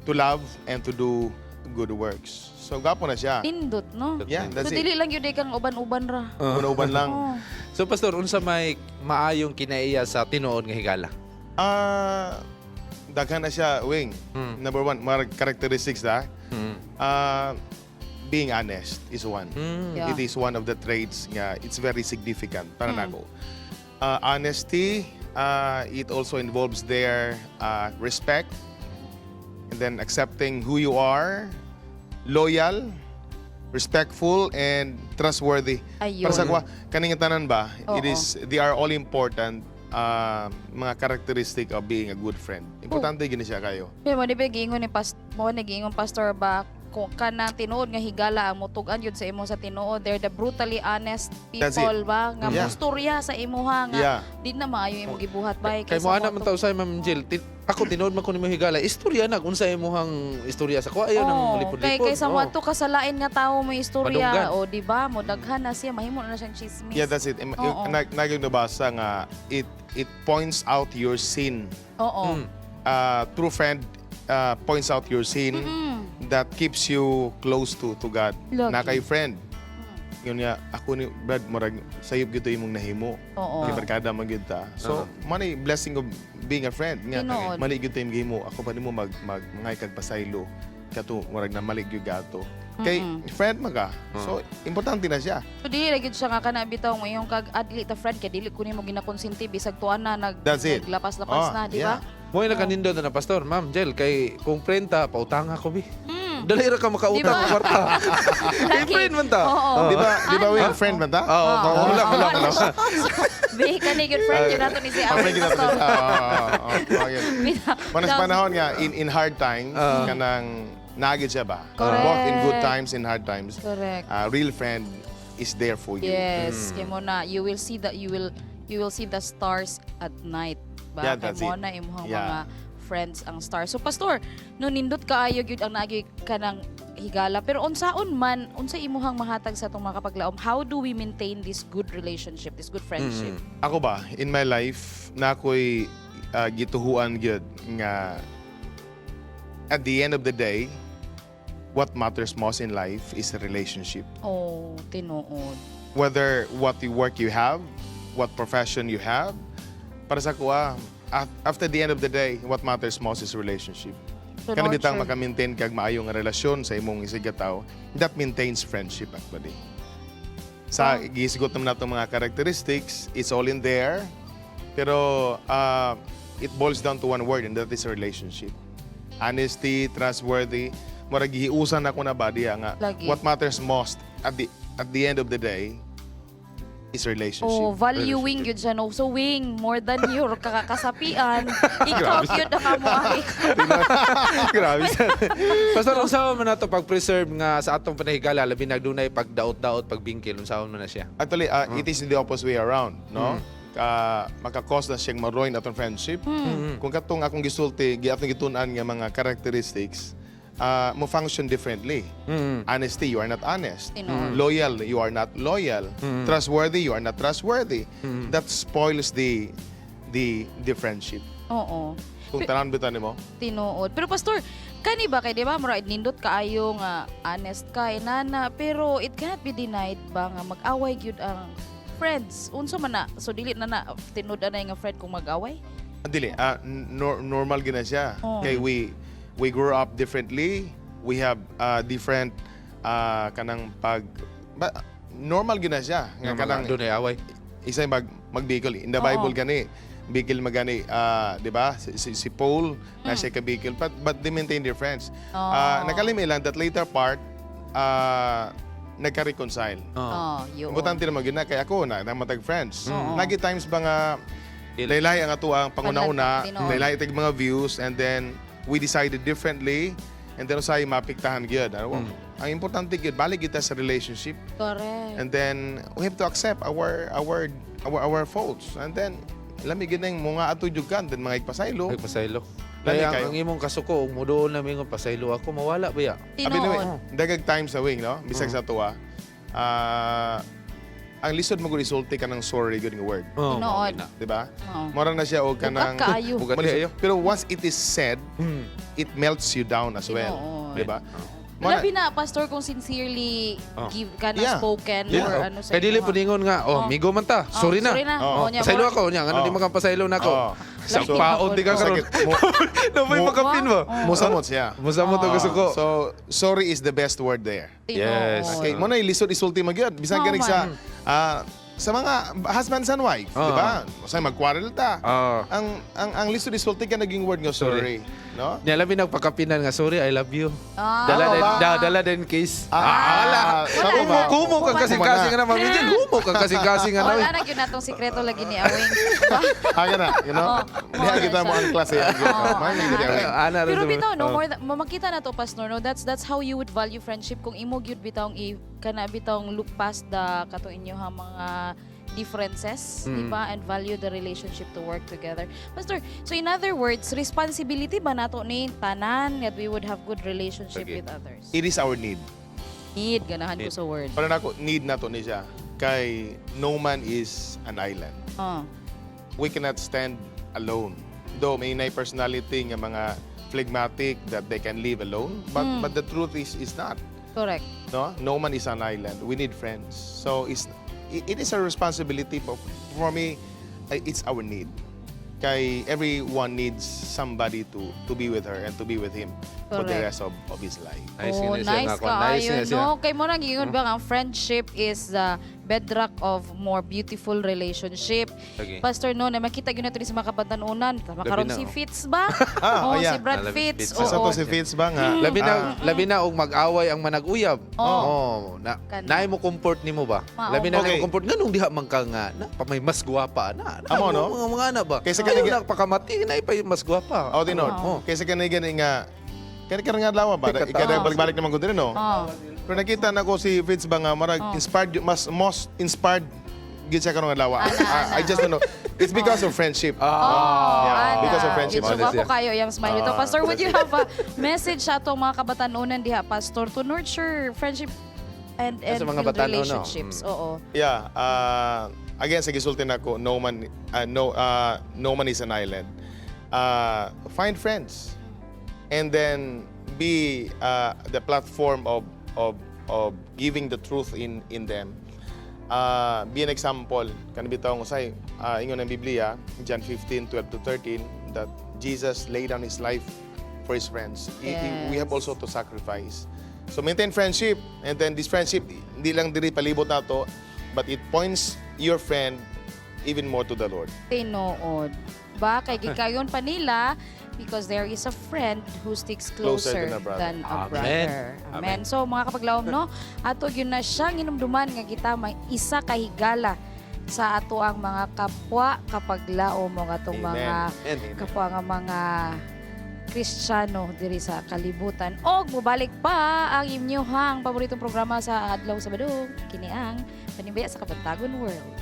to love and to do good works. So gwapo na siya. Pindot, no? Yeah, that's So it. dili lang yun kang uban-uban ra. Uban-uban lang. Oh. So, Pastor, unsa may maayong kinaiya sa tinuod nga higala? Daghan na siya, Wing. Number one, mga characteristics da. Being honest is one. It is one of the traits nga it's very significant para nako. Honesty, it also involves their respect and then accepting who you are, loyal, respectful, and trustworthy. Ayun. Para sa kwa, kaning tanan ba, it is they are all important mga characteristic of being a good friend. Importante gini siya kayo. Pero mo di ba giingon ni past mo ni giingon Pastor ba kung kanang tinuod nga higala ang mutug-an yun sa imo sa tinuod, they're the brutally honest That's it. people ba nga mustorya sa imuha nga di na maayo imong gibuhat ba. Kay mo ana man ta usay, Ma'am Jill, ako tinuod man ko nimo higala. Istorya na kung unsa imong istorya sa ko ayaw nang Oo, lipod-lipod. Kay kaysa mo adto ka sa lain nga tawo mo istorya Padunggan. o di ba mo daghan na siya, mahimo na siyang chismis. Yeah, that's it. Naging nabasa nga it points out your sin. True friend points out your sin that keeps you close to God. Lagi. Na kay friend. Yun nga, ako ni Brad, murag sayop gyud to imong nahimo. Kay barkada man gyud ta. So, mani blessing of being a friend nga. Tinuod. Mali gyud to imong gihimo. Ako pa nimo mag mag mangay kag pasaylo kato murag na mali gyud gato. Kay friend man ka. So, importante na siya. So dili ra gyud siya nga kana bitaw mo iyong kag adli ta friend kay dili ko nimo ginakonsinti bisag tuan na nag That's it. naglapas-lapas na, di ba? Mo na kanindot na, Pastor, Ma'am Jill, kay kung friend ta, pautang ako bi. Dali ra ka makautang Di ba? og kwarta. Kay friend man ta. Oo. Di ba we friend man ta? Oo, wala wala wala. Bi kani good friend yun nato ni si Ah, friend Alvin yun nato Pastor. ni- ah. Manas panahon nga in hard times kanang naagid siya ba? Correct. Both in good times and hard times. Correct. Real friend is there for you. Yes, kay mo na you will see the you will see the stars at night ba? Yeah, Kay that's mo it. na imong mga friends ang stars. So, Pastor, no nindot kaayo gyud ang naagi kanang higala, pero unsaon man unsa imuhang mahatag sa atong mga kapaglaom, how do we maintain this good relationship, this good friendship? Ako ba, in my life, na ako'y gituhuan gyud nga at the end of the day, what matters most in life is a relationship. Oh, tinuod. Whether what the work you have, what profession you have, para sa kuha, after the end of the day, what matters most is relationship. So, Kana bitang nurture. maka-maintain kag maayong relasyon sa imong isig ka tawo, that maintains friendship actually. Sa gihisgot naman nato mga characteristics, it's all in there. Pero it boils down to one word, and that is relationship. Honesty, trustworthy. Murag gihiusan ako na ba diya nga Lagi. what matters most at the end of the day is relationship. Oh, valuing yun siya, no? So, Wing, more than your kakakasapian, ikaw Grabe. yun ang amuay. Grabe. Pastor, unsa man nato pag-preserve nga sa atong panahigala labi nagdunay pagdaot-daot, pagbingkil, unsaon man na siya? Actually, it is the opposite way around, no? Maka-cause na siyang ma-ruin atong friendship. Kung katong akong gisulti, gi atong gitun-an nga mga characteristics, mo function differently. Honesty, you are not honest. Tinuod. Loyal, you are not loyal. Trustworthy, you are not trustworthy. That spoils the friendship. Kung tanan bitaw nimo. Tinuod. Pero pastor, kani ba kay di ba mura nindot kaayo nga honest ka inana, pero it cannot be denied ba nga mag-away gyud ang friends. Unsa man na? So dili na na tinud anay nga friend kung mag-away? Dili, normal gina siya. Oh. Kay we grew up differently. We have different kanang pag ba, normal gina siya. Nga Nga kanang mga dunay away. Isa yung magbikol. In the Oo. Bible gani, bikil magani, di ba? Si Paul na siya kabikil, but they maintain their friends. Oh. Nakalimi lang that later part nagka-reconcile. Oh, yun. Importante naman gyud na kay ako na matag friends. Oo. Nagi times ba nga laylay ang ato ang panguna-una, Tinuod. laylay tag mga views and then we decided differently and then usay mapiktahan gyud. Ano, ang importante gyud balik kita sa relationship and then we have to accept our faults and then lami gyud nang mga ato jud kan then mga igpasaylo. Igpasaylo. Lami Kaya kayo. ang imong kasuko, ug moduol na mingon pasaylo ako, mawala ba ya? Abi na, dagag times sa wing, no? Bisag sa tuwa. Ang lisod mo isulti ka ng sorry good nga word. Oh, Tinuod. Di ba? Oo. Mora na siya og kanang Bugat kaayo. Bugat Malisod. kaayo. Pero once it is said, it melts you down as well. Tinuod. Di ba? Mao na- Labi na pastor kung sincerely give ka na spoken or ano sa Kay dili inyo, po ningon nga, oh, Oh. migo man ta. Oh, Sorry na. sorry na. Oo. Oh, nya, Pasaylo mura- ako nya, ngano di man kang pasaylo nako. Oo. Sa Lagi paon di ka karon. Sakit. Nabay makapin ba? Musamot siya. Musamot og kasuko. So, sorry is the best word there. Tinuod. Yes. Okay, mo na lisod isulti magyud. Bisan Oo ganing man. sa mga husbands and wife, di ba? Usahay magkwarel ta. Oo. Ang lisod isulti ka naging word nga sorry, no? Nya labi nagpakapinan nga sorry, I love you. Dala Ano din, ba? dala din kiss. Wala. Wala. Humo, humo kang kasing-kasing nga na mamigyan. Humo kang kasing-kasing nga na. Wala na gyud natong sikreto lagi ni Awing. Aga na, you know? Oo. Diha kita mo ang klase. Ana Pero rin bitaw no, Oh. more than, makita na to pastor no, that's how you would value friendship kung imo gyud bitawng i kana bitawng look past the katong inyo ha mga differences, di ba? And value the relationship to work together. Pastor, so in other words, responsibility ba nato ni tanan that we would have good relationship with others? It is our need. Need, ganahan ko Need. sa word. Para nako need na to ni siya. Kay no man is an island. We cannot stand alone. Though may nay personality nga mga phlegmatic that they can live alone, but but the truth is not. Correct. No? No man is an island. We need friends. So it is a responsibility, but for me, it's our need. Kay everyone needs somebody to be with her and to be with him for the Correct. rest of his life. Nice Oh, nga siya nice nga kwan. Nice kaayo, nga siya. no? Kay mo nang giingon ba nga ang friendship is the bedrock of more beautiful relationship. Okay. Pastor, no, na makita gyud nato ni sa mga kabatanunan. Tama Labi karon na, si oh. Fitz ba? Ah, Oh, oh, yeah. si Brad Labi- Fitz. Fitz. Asa Oo. to si Fitz ba nga? Labi na labi na og mag-away ang manag-uyab. Oh. Oh, na Kana. naay mo comfort nimo ba? Mao. Labi na Okay. okay. Comfort nganong diha man ka nga na pa may mas gwapa na. Na Amo, no? Mga ana ba? Kaysa Kayo kaniga- na pakamati na pa mas gwapa. Oh, tinod. Oh. Kaysa kanay gani nga kani karon nga adlaw ba? Ikaw- Ikada balik-balik naman ko din, no? Oh. Pero nakita na ko si Fitz ba nga marag inspired mas most inspired gid siya karong adlaw. I just don't know. It's because of friendship. Oh, Yeah, ana. because of friendship. It's Honestly. gwapo kayo yung smile ito. Pastor, would you have a message sa atong mga kabatanunan diha, Pastor, to nurture friendship and Sa mga build batanon, no? relationships? Oo. Yeah, again sa gisulti nako, no man is an island. Find friends and then be the platform of giving the truth in them. Be an example. Kani bitaw ng usay, ingon ng Biblia, John 15:12 to 13, that Jesus laid down his life for his friends. We have also to sacrifice. So maintain friendship, and then this friendship hindi lang diri palibot nato, but it points your friend even more to the Lord. Tinuod. Ba kay gikayon pa nila because there is a friend who sticks Closer closer than a brother. than a Amen. brother. Amen. Amen. So mga kapaglawom, no, ato gyud na siyang inumduman nga kita may isa ka higala sa ato ang mga kapwa kapaglaom mo atong Amen. mga Amen. kapwa nga mga Kristiyano diri sa kalibutan. Og mobalik pa ang inyuhang paboritong programa sa Adlaw Sabado, kini ang Panimbaya sa Kabantagon World.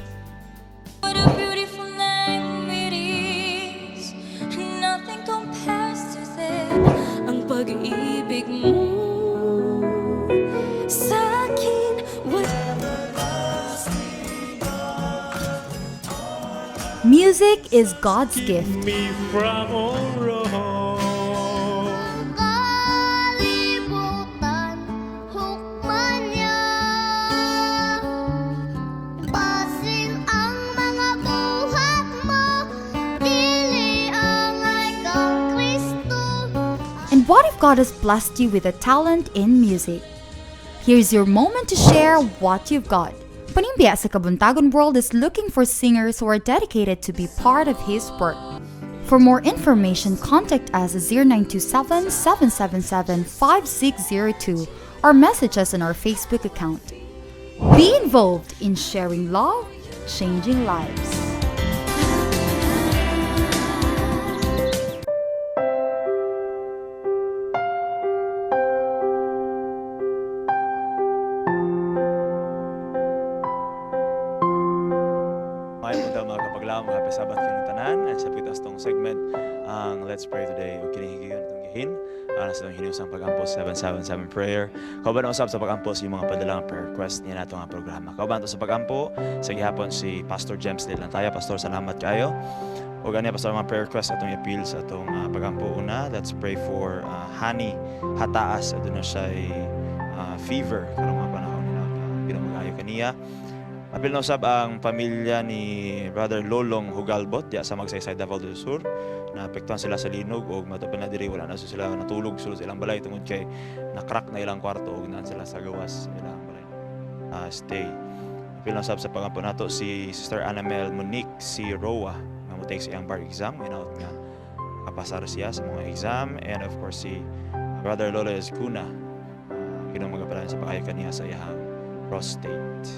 What a beautiful name it is. Nothing compares to this. Ang Pag-ibig mo sa akin. Music is God's gift. Me from all wrong. Kalibutan, hukman niya. Basin ang mga buhat mo, dili angay kang Kristo. And what if God has blessed you with a talent in music? Here's your moment to share what you've got. Panimbiya sa Kabuntagon World is looking for singers who are dedicated to be part of his work. For more information, contact us at 0927 777 5602 or message us on our Facebook account. Be involved in sharing love, changing lives. Maayong buntag, mga kapaglaom, happy Sabbath kanyong tanan. And sa pitas tong segment ang Let's Pray Today o kini higayon atong gihin sa atong hinusang pagampo, 777 prayer. Kauban usab sa pagampo sa mga padalang prayer request niya nato nga programa. Kauban to sa pagampo sa gihapon si Pastor James de Lantaya. Pastor, salamat kayo. O gani, Pastor, mga prayer request atong appeal sa atong pagampo una. Let's pray for Hani Hataas. Aduna siya fever karong mga panahon nila. Pinamagayo kaniya. Apil na usab ang pamilya ni Brother Lolong Hugalbot diya sa Magsaysay, Davao del Sur. Naapektuhan sila sa linog og matupad na diri, wala na so sila natulog sulod sa ilang balay tungod kay nakrak na ilang kwarto ug naan sila sa gawas ilang balay. Stay. Apil na usab sa pagampo nato si Sister Annabel Monique C. Roa nga mo take sa iyang bar exam, hinaot nga kapasar siya sa mga exam, and of course si Brother Lolo Escuna, Ginoo magapadayon sa paayo kaniya sa iyang prostate.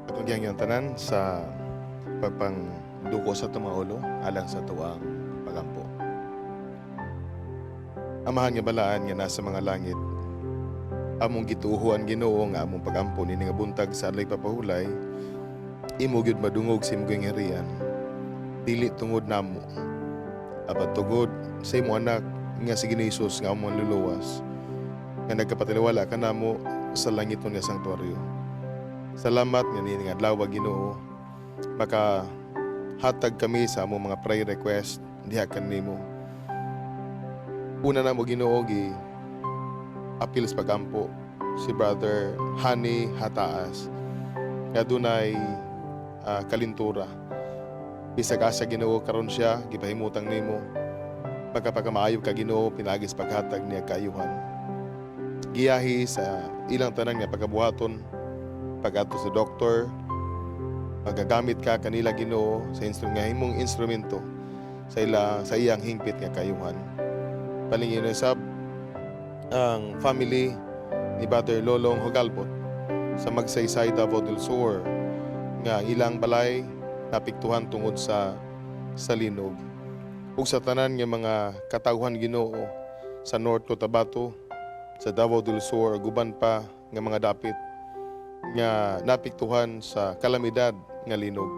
Atong gihangyon tanan sa pagpangduko sa atong mga ulo alang sa tuang pagampo. Amahan nga balaan nga nasa mga langit, among gituohan, Ginoo, nga among pagampo nini nga buntag sa adlay papahulay, imo gyud madungog sa imong gingharian. Dili tungod namo, apan tungod sa imong anak nga si Ginoo Hesus nga among luluwas, nga nagkapatiliwala kanamo sa langiton nga sanktuaryo. Salamat nga nini nga adlaw, Ginoo, maka hatag kami sa among mga prayer request diha kanimo. Una na mo, Ginoo, gi apil sa pagampo si Brother Hani Hataas nga dunay kalintura. Bisag asa, Ginoo, karon siya gipahimutang nimo, pagkapakamaayo ka, Ginoo, pinaagi sa paghatag niya kaayuhan. Giyahi sa ilang tanan nga pagabuhaton pag-adto sa doktor, magagamit ka kanila, Ginoo, sa nga himong instrumento sa ila sa iyang hingpit nga kaayuhan. Palingin sab ang family ni Brother Lolong Hogalbot sa Magsaysay, Davao del Sur nga ang ilang balay napiktuhan tungod sa linog. Ug sa tanan nga mga katawhan, Ginoo, sa North Cotabato, sa Davao del Sur ug uban pa nga mga dapit nga napiktuhan sa kalamidad nga linog.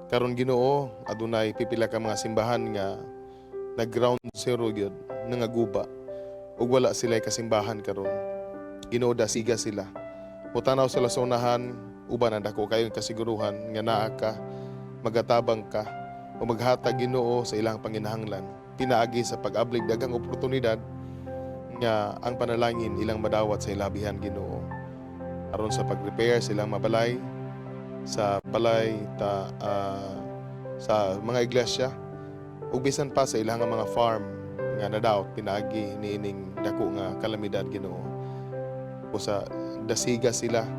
Karon, Ginoo, adunay pipila ka mga simbahan nga nag ground zero gyud, nangaguba ug wala sila kasimbahan karon. Ginoo, dasiga sila. Mutanaw sila sa unahan uban ang dako kayong kasiguruhan nga naa ka, magatabang ka o maghatag, Ginoo, sa ilang panginahanglan pinaagi sa pag-ablig daghang oportunidad nga ang panalangin ilang madawat sa ilabihan, Ginoo, aron sa pag-repair sa ilang mabalay sa balay ta sa mga iglesia ug bisan pa sa ilang mga farm nga nadaot pinaagi niining dako nga kalamidad, Ginoo. O sa dasiga sila,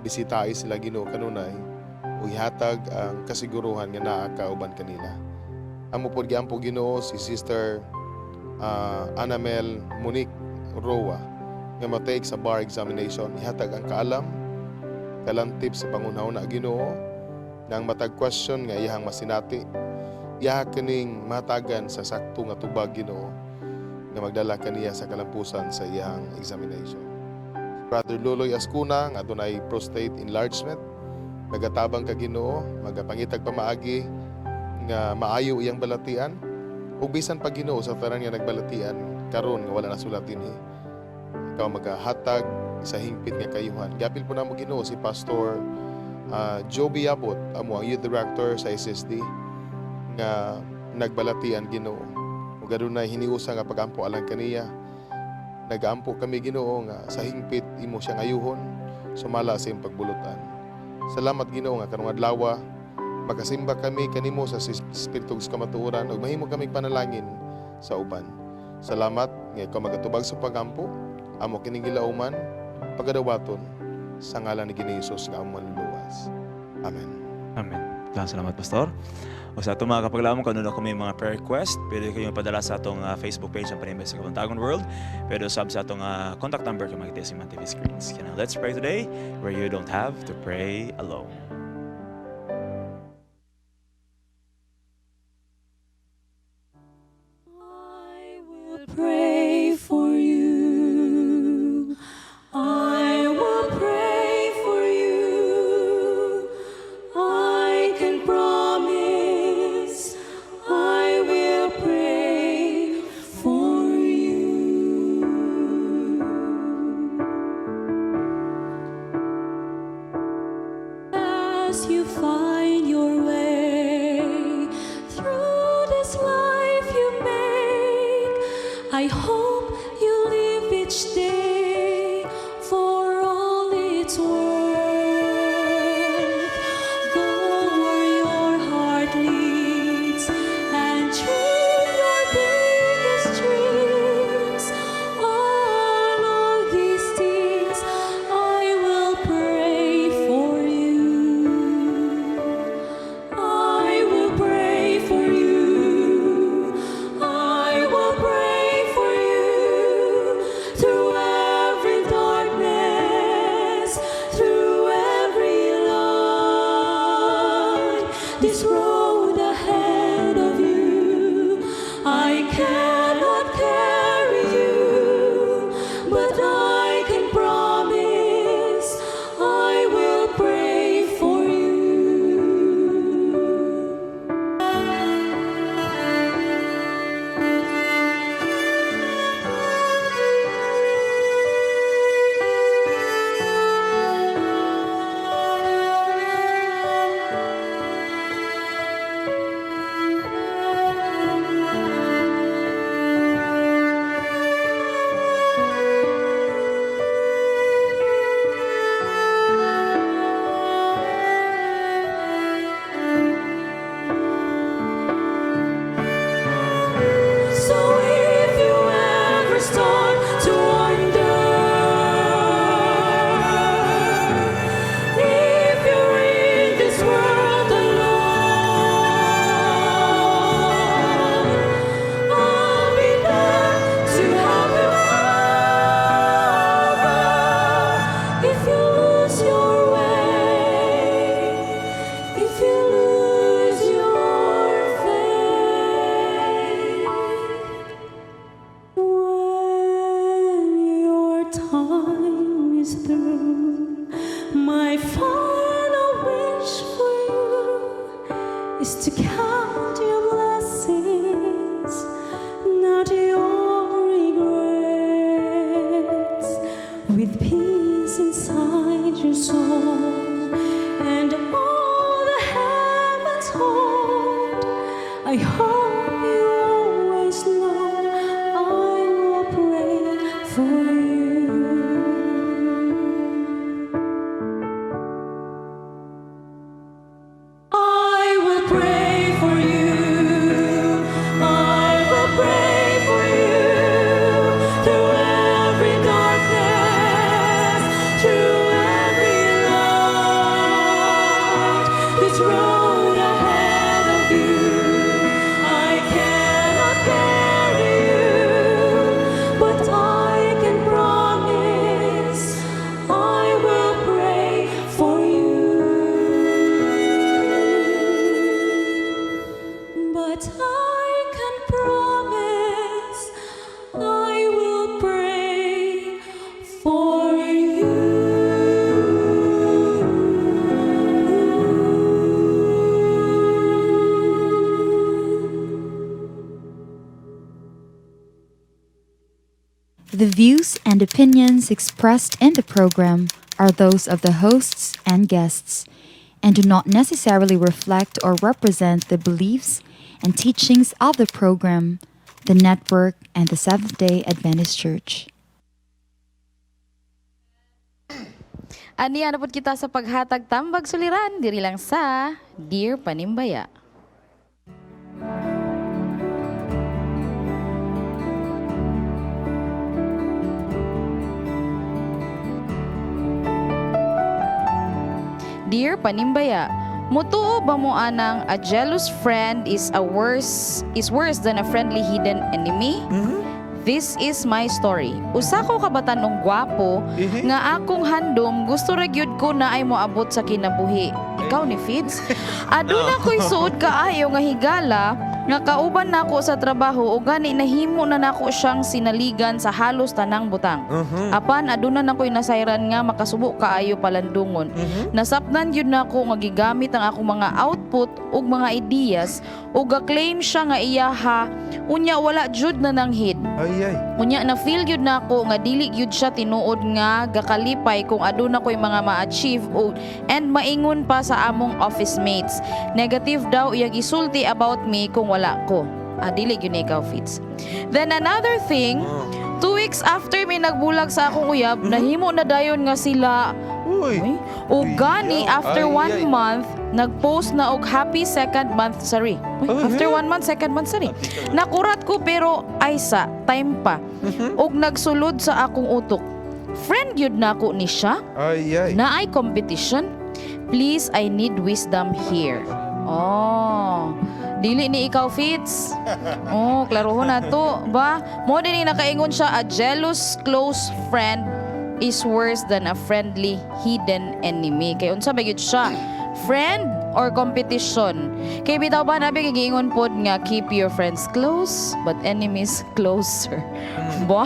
bisitahi sila, Ginoo, kanunay ug ihatag ang kasiguruhan nga naa ka uban kanila. Amo pod giampo, Ginoo, si Sister Anamel Monique Roa nga ma-take sa bar examination. Ihatag ang kaalam, kalantip sa pangunahuna, Ginoo, nga ang matag question nga iyahang masinati, iyaha kining mahatagan sa sakto nga tubag, Ginoo, nga magdala kaniya sa kalampusan sa iyahang examination. Brother Loloy Ascuna nga adunay prostate enlargement, nagatabang ka, Ginoo, magapangitag pamaagi nga Nga maayo iyang balatian ug bisan pa, Ginoo, sa tanan nga nagbalatian karon nga wala nasulat dinhi, ikaw magahatag sa hingpit nga kayuhan. Giapil po namo, Ginoo, si Pastor Joby Yabot, amo ang youth director sa SSD nga nagbalatian, Ginoo, ug adunay hiniusa nga pagampo alang kaniya. Nagaampo kami, Ginoo, nga sa hingpit imo siyang ayuhon sumala sa iyong pagbulutan. Salamat, Ginoo, nga karong adlaw makasimba kami kanimo sa espiritu sa kamatuoran ug mahimo kami panalangin sa uban. Salamat nga ikaw magatubag sa pagampo. Amo kining gilauman pagadawaton sa ngalan ni Ginoong Hesus nga among manluluwas. Amen. Amen. Salamat, Pastor. O sa atong mga kapaglaom, kung ano kami mga prayer request, pwede kayo padala sa atong Facebook page ang Panimbay sa Kabuntagon World. Pwede sab sa atong contact number kung makita sa mga TV screens. Kaya let's pray today where you don't have to pray alone. I will pray for you. I will pray for you. I can promise I will pray for you. As you find your way through this life you make, I hope you live each day for all it's worth. Go where your heart leads and dream your biggest dreams. All of these things I will pray for you. I will pray for you. I will pray for you through every darkness, through every light. This road ahead of you, I cannot carry you, but I can promise I will pray for you. So if you ever start to wonder if you're in this world alone, I'll be there to help you over. If you lose your way, if you lose your faith. When your time is through, my final wish for you is to count your blessings, not your regrets. With peace inside your soul and all the heavens hold, I hope you always know I will pray for you. I will pray for you. I will pray for you through every darkness, through every light. This road ahead of you, I The views and opinions expressed in the program are those of the hosts and guests and do not necessarily reflect or represent the beliefs and teachings of the program, the network, and the Seventh day Adventist Church. Aniya na pud kita sa paghatag tambag suliran diri lang sa Dear Panimbaya. Dear Panimbaya, mutuo ba mo anang a jealous friend is worse than a friendly hidden enemy? This is my story. Usa ko ka batan-ong gwapo nga akong handom gusto ra gyud ko na ay moabot sa kinabuhi. Ikaw ni Fitz. Aduna ko'y suod kaayo nga higala nga kauban nako sa trabaho ug gani nahimo na nako siyang sinaligan sa halos tanang butang. Apan aduna na ko'y nasayran nga makasubo kaayo palandungon. Nasapnan gyud nako nga gigamit ang akong mga output ug mga ideas ug ga-claim siya nga iyaha, unya wala jud na nanghid. Ay ay. Unya na feel gyud nako nga dili gyud siya tinuod nga gakalipay kung aduna ko'y mga ma-achieve o and maingon pa sa among office mates. Negative daw iyang isulti about me kung wala ko. Ah, dili gyud ni ikaw, Fitz. Then another thing, 2 weeks after may nagbulag sa akong uyab, nahimo na dayon nga sila. Uy. O gani after Ay, one ay. month, nag-post na og happy second month sari. Uy, after 1 month, second month sari. Nakurat ko pero ay sa time pa. Og nagsulod sa akong utok. Friend yun nako ni siya. Ay ay. Naay competition. Please, I need wisdom here. Oh. Dili ni ikaw, Fitz. Oh, klarohon na to. Ba? Mo din ni nakaingon siya, a jealous close friend is worse than a friendly hidden enemy. Kay unsa ba gyud siya? Friend or competition? Kay bitaw ba nabi giingon pod nga keep your friends close but enemies closer. Ba?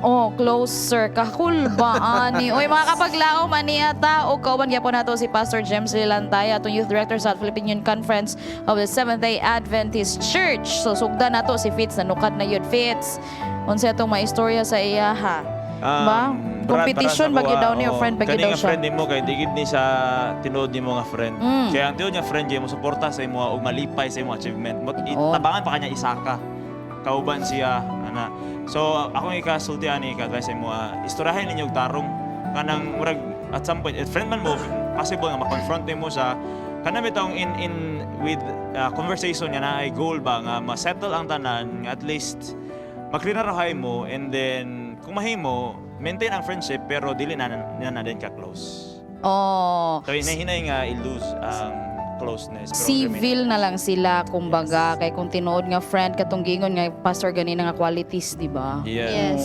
Oh, closer. Kakul ba, ani? Uy, mga kapaglaom, ani ata. O kauban gyapon nato si Pastor James Lilantaya, atong Youth Director sa Philippine Union Conference of the Seventh-day Adventist Church. So, sugdan nato si Fitz. Nanukad na yun, Fitz. Unsa atong maistorya sa iya, ha? Ba? Brad, Competition para sa ba gyud daw kuha, niyo, oo. friend ba gyud Kani daw nga siya? friend nimo kay di gid ni sa tinuod nimo nga friend. Kaya ang tinuod nga friend kay mo suporta sa imo ug malipay sa imo achievement. Mo tabangan pa kanya isaka. Kauban siya ana. So ako ikasulti ani ka-advise sa imo, istoryahin ninyo og tarong kanang murag at some point eh, friend man mo, possible nga ma-confront nimo sa kanang bitong in with conversation nga naay goal ba nga ma-settle ang tanan nga at least maklinarahay mo, and then kung mahimo maintain ang friendship pero dili na na, na din ka close. Oh. So hinahinay nga i-lose ang closeness pero Civil na lang sila kumbaga, kay kung tinuod nga friend katong giingon nga pastor ganina nga qualities, di ba? Yes. Yes.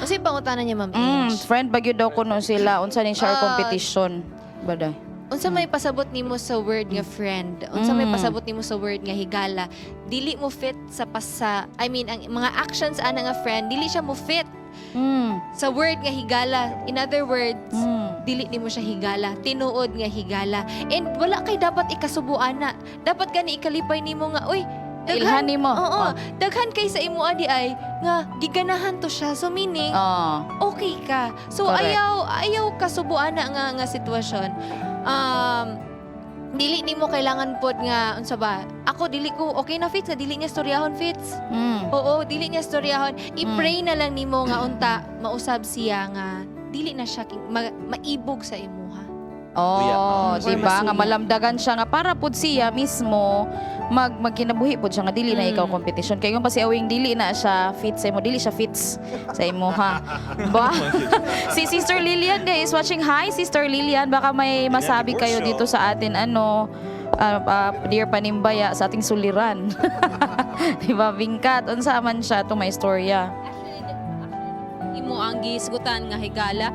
Unsa yung pangutana niya, Ma'am Ange? Friend ba gyud daw kuno sila, unsa ni siya or competition? Baday. Unsa may pasabot nimo sa word nga friend? Unsa may pasabot nimo sa word nga higala? Dili mo fit sa pasa, I mean, ang mga actions ana nga friend, dili siya mo fit sa word nga higala. In other words, dili nimo siya higala, tinuod nga higala. And wala kay dapat ikasubuan na. Dapat gani ikalipay nimo nga, uy, Ilhan nimo. Oo, Oh. daghan kay sa imo adi ay nga giganahan to siya. So meaning, okay ka. So ayaw ayaw kasubuan na nga nga sitwasyon. Dili nimo kailangan pod nga unsa ba? Ako dili ko okay na, Fitz, na dili niya storyahon, Fitz. Oo, dili niya storyahon. I-pray na lang nimo nga unta mausab siya nga dili na siya maibog sa imuha. Oh, Or di ba? Nga masuya. malamdagan siya nga para pud siya mismo magkinabuhi pud siya nga dili na ikaw competition. Kay kung pa si Awing dili na siya fit sa imo, dili siya fits sa imo ha. Ba? Si Sister Lilian day is watching. Hi Sister Lilian, baka may masabi kayo dito sa atin ano dear Panimbaya sa ating suliran. Di ba, Bingkat? Unsa man siya itong may istorya? Imo ang gisgutan nga higala.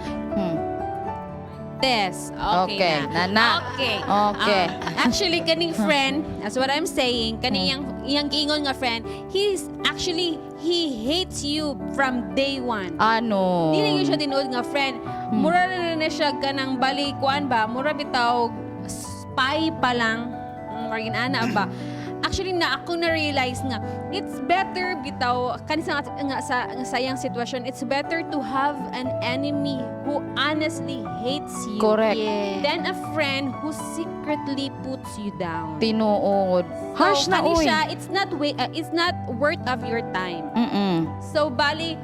Yes. Okay, Okay, na. nana. Okay. Okay. Ah, actually, kaning friend, that's what I'm saying, kaning iyang, iyang giingon nga friend, he's actually, he hates you from day one. Ano? Dili gyud siya tinuod nga friend. Mura na na siya kanang bali kuan ba, mura bitaw spy pa lang. Margin ana ba. Actually na ako na realize nga it's better bitaw kani sa nga sa iyang sitwasyon, it's better to have an enemy who honestly hates you than a friend who secretly puts you down. Tinuod. Harsh So, na kani oy. siya, it's not worth of your time. So bali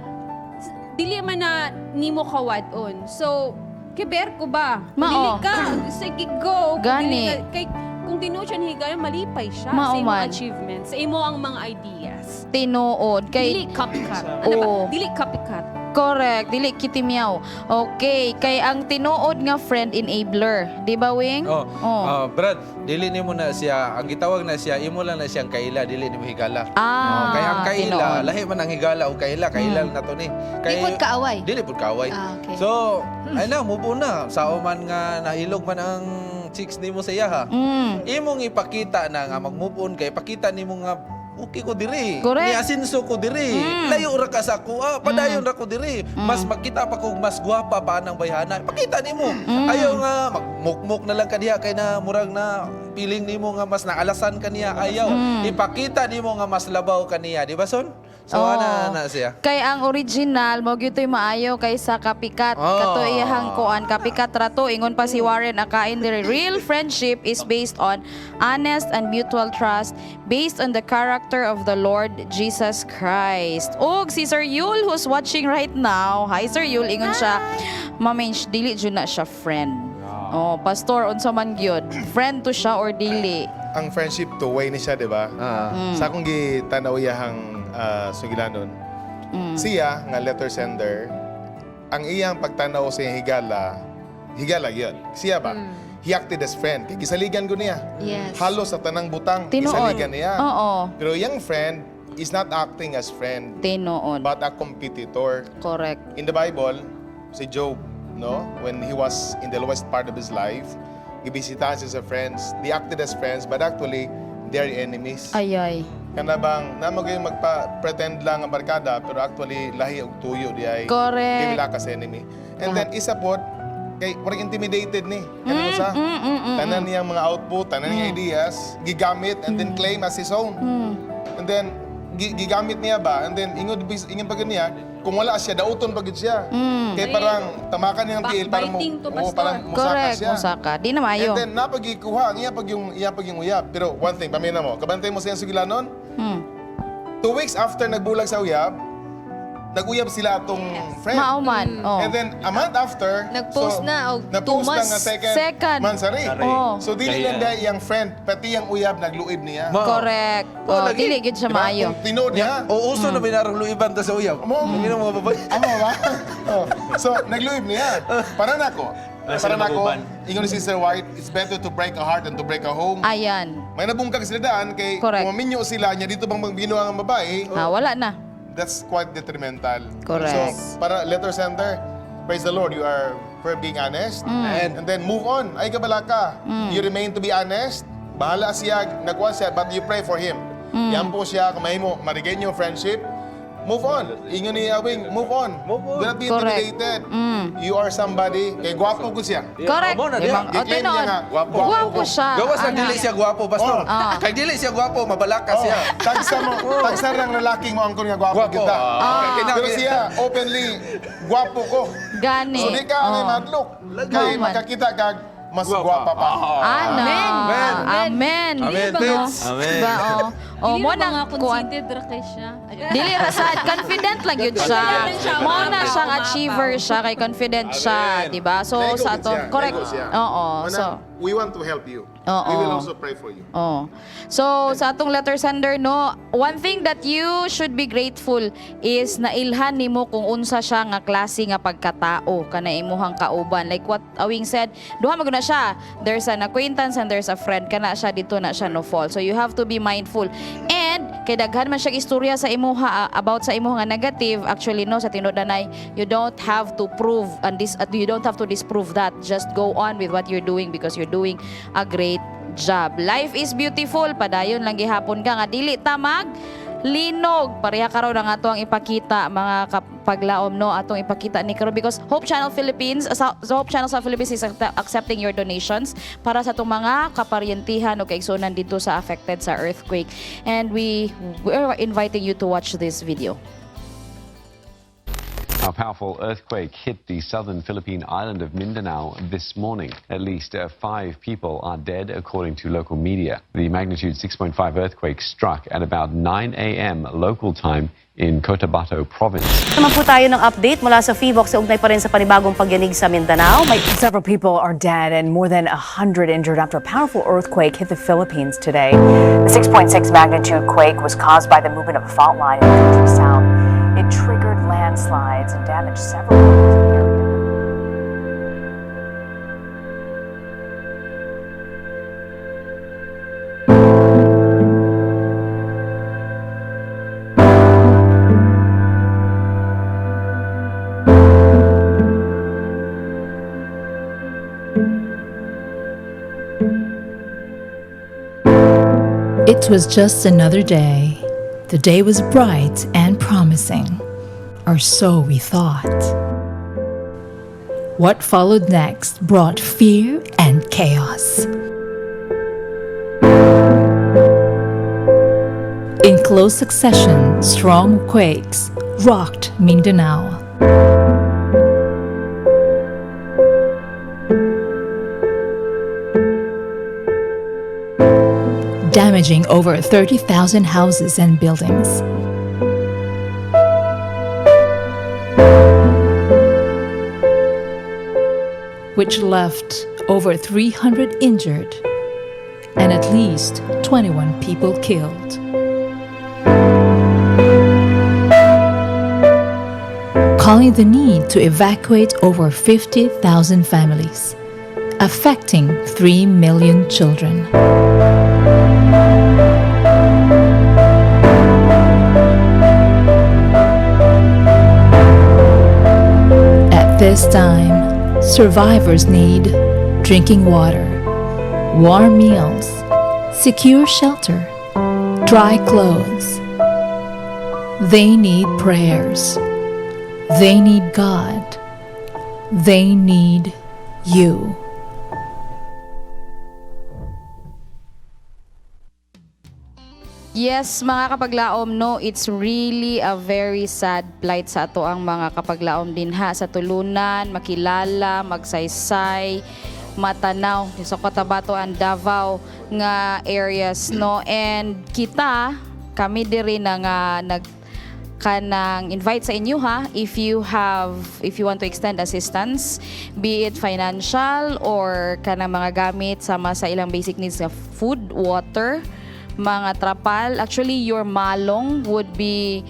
dili man na nimo kawad-on. So kiber ko ba? Mao. Dili ka. Sige, go. Kung Gani. dili kay kung tinuod siya ni malipay siya Mao sa imong man. achievements, sa imo ang mga ideas. Tinuod kay Dili copycat. Ano ba? Oo. Dili copycat. Correct, dili kitimiyaw. Okay, kay ang tinuod nga friend, enabler, di ba, Wing? Oh, ah, Brad, dili nimo na siya, ang gitawag na siya, imo lang na siyang kaila, dili nimo higala. Ah, Oh, kay ang kaila, tinuod. lahi man ang higala o kaila, kaila na to ni. Kay Di pod kaaway. Dili pud kaaway. Ah, okay. So, ay na, mubo na. Sao man nga nailog man ang chicks nimo sa iya ha. Imong ipakita na nga mag-move on kay ipakita nimo nga okay ko diri. Niasinso ko diri. Layo ra ka sa ako. Ah, padayon ra ko diri. Mas makita pa kog mas gwapa pa anang bayhana. Ipakita nimo. Ayaw nga magmukmuk na lang ka diha kay na murag na feeling nimo nga mas naalasan ka niya. Ayaw. Ipakita nimo nga mas labaw ka niya, di ba, son? So Oo. ana na siya. Kay ang original mo gyud to'y maayo kaysa copycat. Oh. Kato iyahang kuan copycat ra to, ingon pa si Warren Akain diri, real friendship is based on honest and mutual trust based on the character of the Lord Jesus Christ. Og si Sir Yul who's watching right now. Hi, Sir Yul, ingon siya, Mamensh, dili jud na siya friend. Oh, pastor, unsa man gyud? Friend to siya or dili? Ang friendship, two-way ni siya, di ba? Sa akong gitanaw iyahang sugilanon, siya nga letter sender, ang iyang pagtanaw sa iyang higala, higala yun. Siya ba? He acted as friend. Kay gisaligan ko niya. Halos sa tanang butang, Tinuod. gisaligan niya. Pero iyang friend is not acting as friend. Tinuod. But a competitor. In the Bible, si Job, no? When he was in the lowest part of his life, gibisitahan siya sa friends. They acted as friends, but actually, they're enemies. Ay ay. Kana bang namo gyud magpa-pretend lang ang barkada pero actually lahi og tuyo di ay. Di wala ka sa enemy. And then isa pod kay murag intimidated ni. Kani mo sa tanan niyang mga output, tanan niyang ideas, gigamit and then claim as his own. And then gigamit niya ba and then ingod ingon pa gyud niya kung wala siya dauton pa gyud siya. Kay parang tamakan niyang tiil para mo Backbiting to, oo, pastor. parang musaka siya. Musaka. Di na maayo. And then napagikuha ang iya pag yung uyab. Pero one thing, pamina mo, kabantay mo sa iyang sugilanon. 2 weeks after nagbulag sa uyab, nag-uyab sila atong friend. Mao man, oh. And then a month after, Nag-post na og two na-post na months. nga second, Second. mansari. Sari. Oh. So dili lang dahil iyang friend, pati iyang uyab nagluib niya. Correct. Oh, lagi. dili gyud siya Diba? maayo. Kung tinuod niya. O uso na binarang luiban ta sa uyab. Mo. Ang mga babae. Amo ba? Oh. So, nagluib niya. Para nako. Para Para sila nako, maguban. ingon ni Sister White, it's better to break a heart than to break a home. Ayan. May nabungkag sila daan kay Correct. kung maminyo sila niya dito bang magbinuang ang babae, Ah, wala na. that's quite detrimental. Correct. So, para letter sender, praise the Lord, you are for being honest. And then move on. Ay kabala ka. You remain to be honest. Bahala siya, nagkuha siya, but you pray for him. Yan po siya, kung mahimo, ma-regain yung friendship, move on. Ingon ni Awing, move on. Move on. Do not be Correct. intimidated. You are somebody. Kay gwapo ko siya. Correct. Amo na Di diha. ba? Oh, Gi-claim niya tinuod. nga, gwapo. Gwapo siya. Gawas na Ana. dili siya gwapo, pastor. Oh. Ah. Kay dili siya gwapo, mabalaka Oh, siya. tagsa mo, tagsa ng lalaking mo angkon nga gwapo Gwapo. kita. Ah. Pero siya openly gwapo ko. Gani. So di ka oh. Oh. madlok. Kay Mao man. makakita kag mas gwapa pa. Ana. Amen. Amen. Amen. Di ba, Tits. no? Amen. Diba, oh. Oh, Dili mo ra ba nang nga kuan. conceited ra kay siya? Dili ra sad confident lang yun siya. Confident siya, Mo na umapaw, siyang umapaw. achiever siya kay confident siya, Amen. di ba? So Lego sa gid ato, siya, correct. lego siya. Oo. Manang, So we want to help you. Oo. We will also pray for you. Oh. So, sa atong letter sender, no, one thing that you should be grateful is nailhan nimo kung unsa siya nga klase nga pagkatao kana imuhang kauban. Like what Awing said, duha man gud na siya. There's an acquaintance and there's a friend, kana siya dito na siya no fall. So you have to be mindful. And kay daghan man siya istorya sa imuha about sa imuha nga negative, actually, no, sa tinuod danay, you don't have to prove and this you don't have to disprove that. Just go on with what you're doing because you're doing a great job. Life is beautiful. Padayon lang gihapon ka nga dili ta mag Linog. Pareha karon ang ato ang ipakita, mga kapaglaom, no, atong ipakita ni karon because Hope Channel Philippines, sa Hope Channel sa Philippines is accepting your donations para sa atong mga kaparyentihan o kaigsuonan dito sa affected sa earthquake. And we are inviting you to watch this video. A powerful earthquake hit the southern Philippine island of Mindanao this morning. At least five people are dead, according to local media. The magnitude 6.5 earthquake struck at about 9 a.m. local time in Cotabato province. Naman po tayo ng update mula sa PHIVOLCS sa ugnay pa rin sa panibagong pagyanig sa Mindanao. May Several people are dead and more than 100 injured after a powerful earthquake hit the Philippines today. The 6.6 magnitude quake was caused by the movement of a fault line in the country's south. It triggered landslides and damaged several homes in the area. It was just another day. The day was bright and promising, or so we thought. What followed next brought fear and chaos. In close succession, strong quakes rocked Mindanao. Damaging over 30,000 houses and buildings. Which left over 300 injured and at least 21 people killed. Calling the need to evacuate over 50,000 families, affecting 3 million children. At this time, survivors need drinking water, warm meals, secure shelter, dry clothes. They need prayers. They need God. They need you. Yes, mga kapaglaom, no, it's really a very sad plight sa ato ang mga kapaglaom dinha sa Tulunan, Makilala, Magsaysay, Matanao, sa Cotabato and Davao nga areas, no. And kita, kami diri na nga nag kanang invite sa inyo ha, if you want to extend assistance, be it financial or kanang mga gamit sama sa ilang basic needs nga food, water, mga trapal. Actually, your malong would be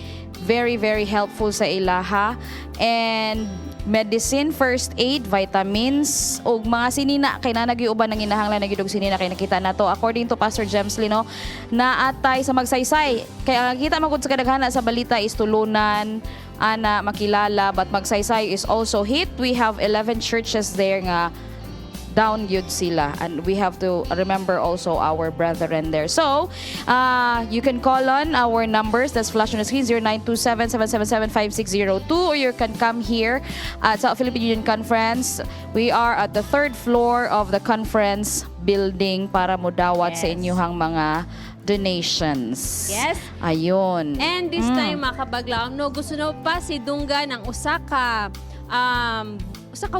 very, very helpful sa ilaha, and medicine, first aid, vitamins, ug mga sinina kay naa na uban nang inahanglan na gyud og sinina kay nakita nato according to Pastor James Lino naatay sa Magsaysay, kay ang nakita man gud sa kadaghana sa balita is Tulunan ana, Makilala, but Magsaysay is also hit. We have 11 churches there nga down yun sila, and we have to remember also our brethren there. So you can call on our numbers that's flash on the screen, 0927-777-5602, or you can come here at South Philippine Union Conference. We are at the third floor of the conference building para mudawat sa inyong mga donations. Ayun. And this time, mga kapaglaom, no, gusto na pa si Dunggan ang usa ka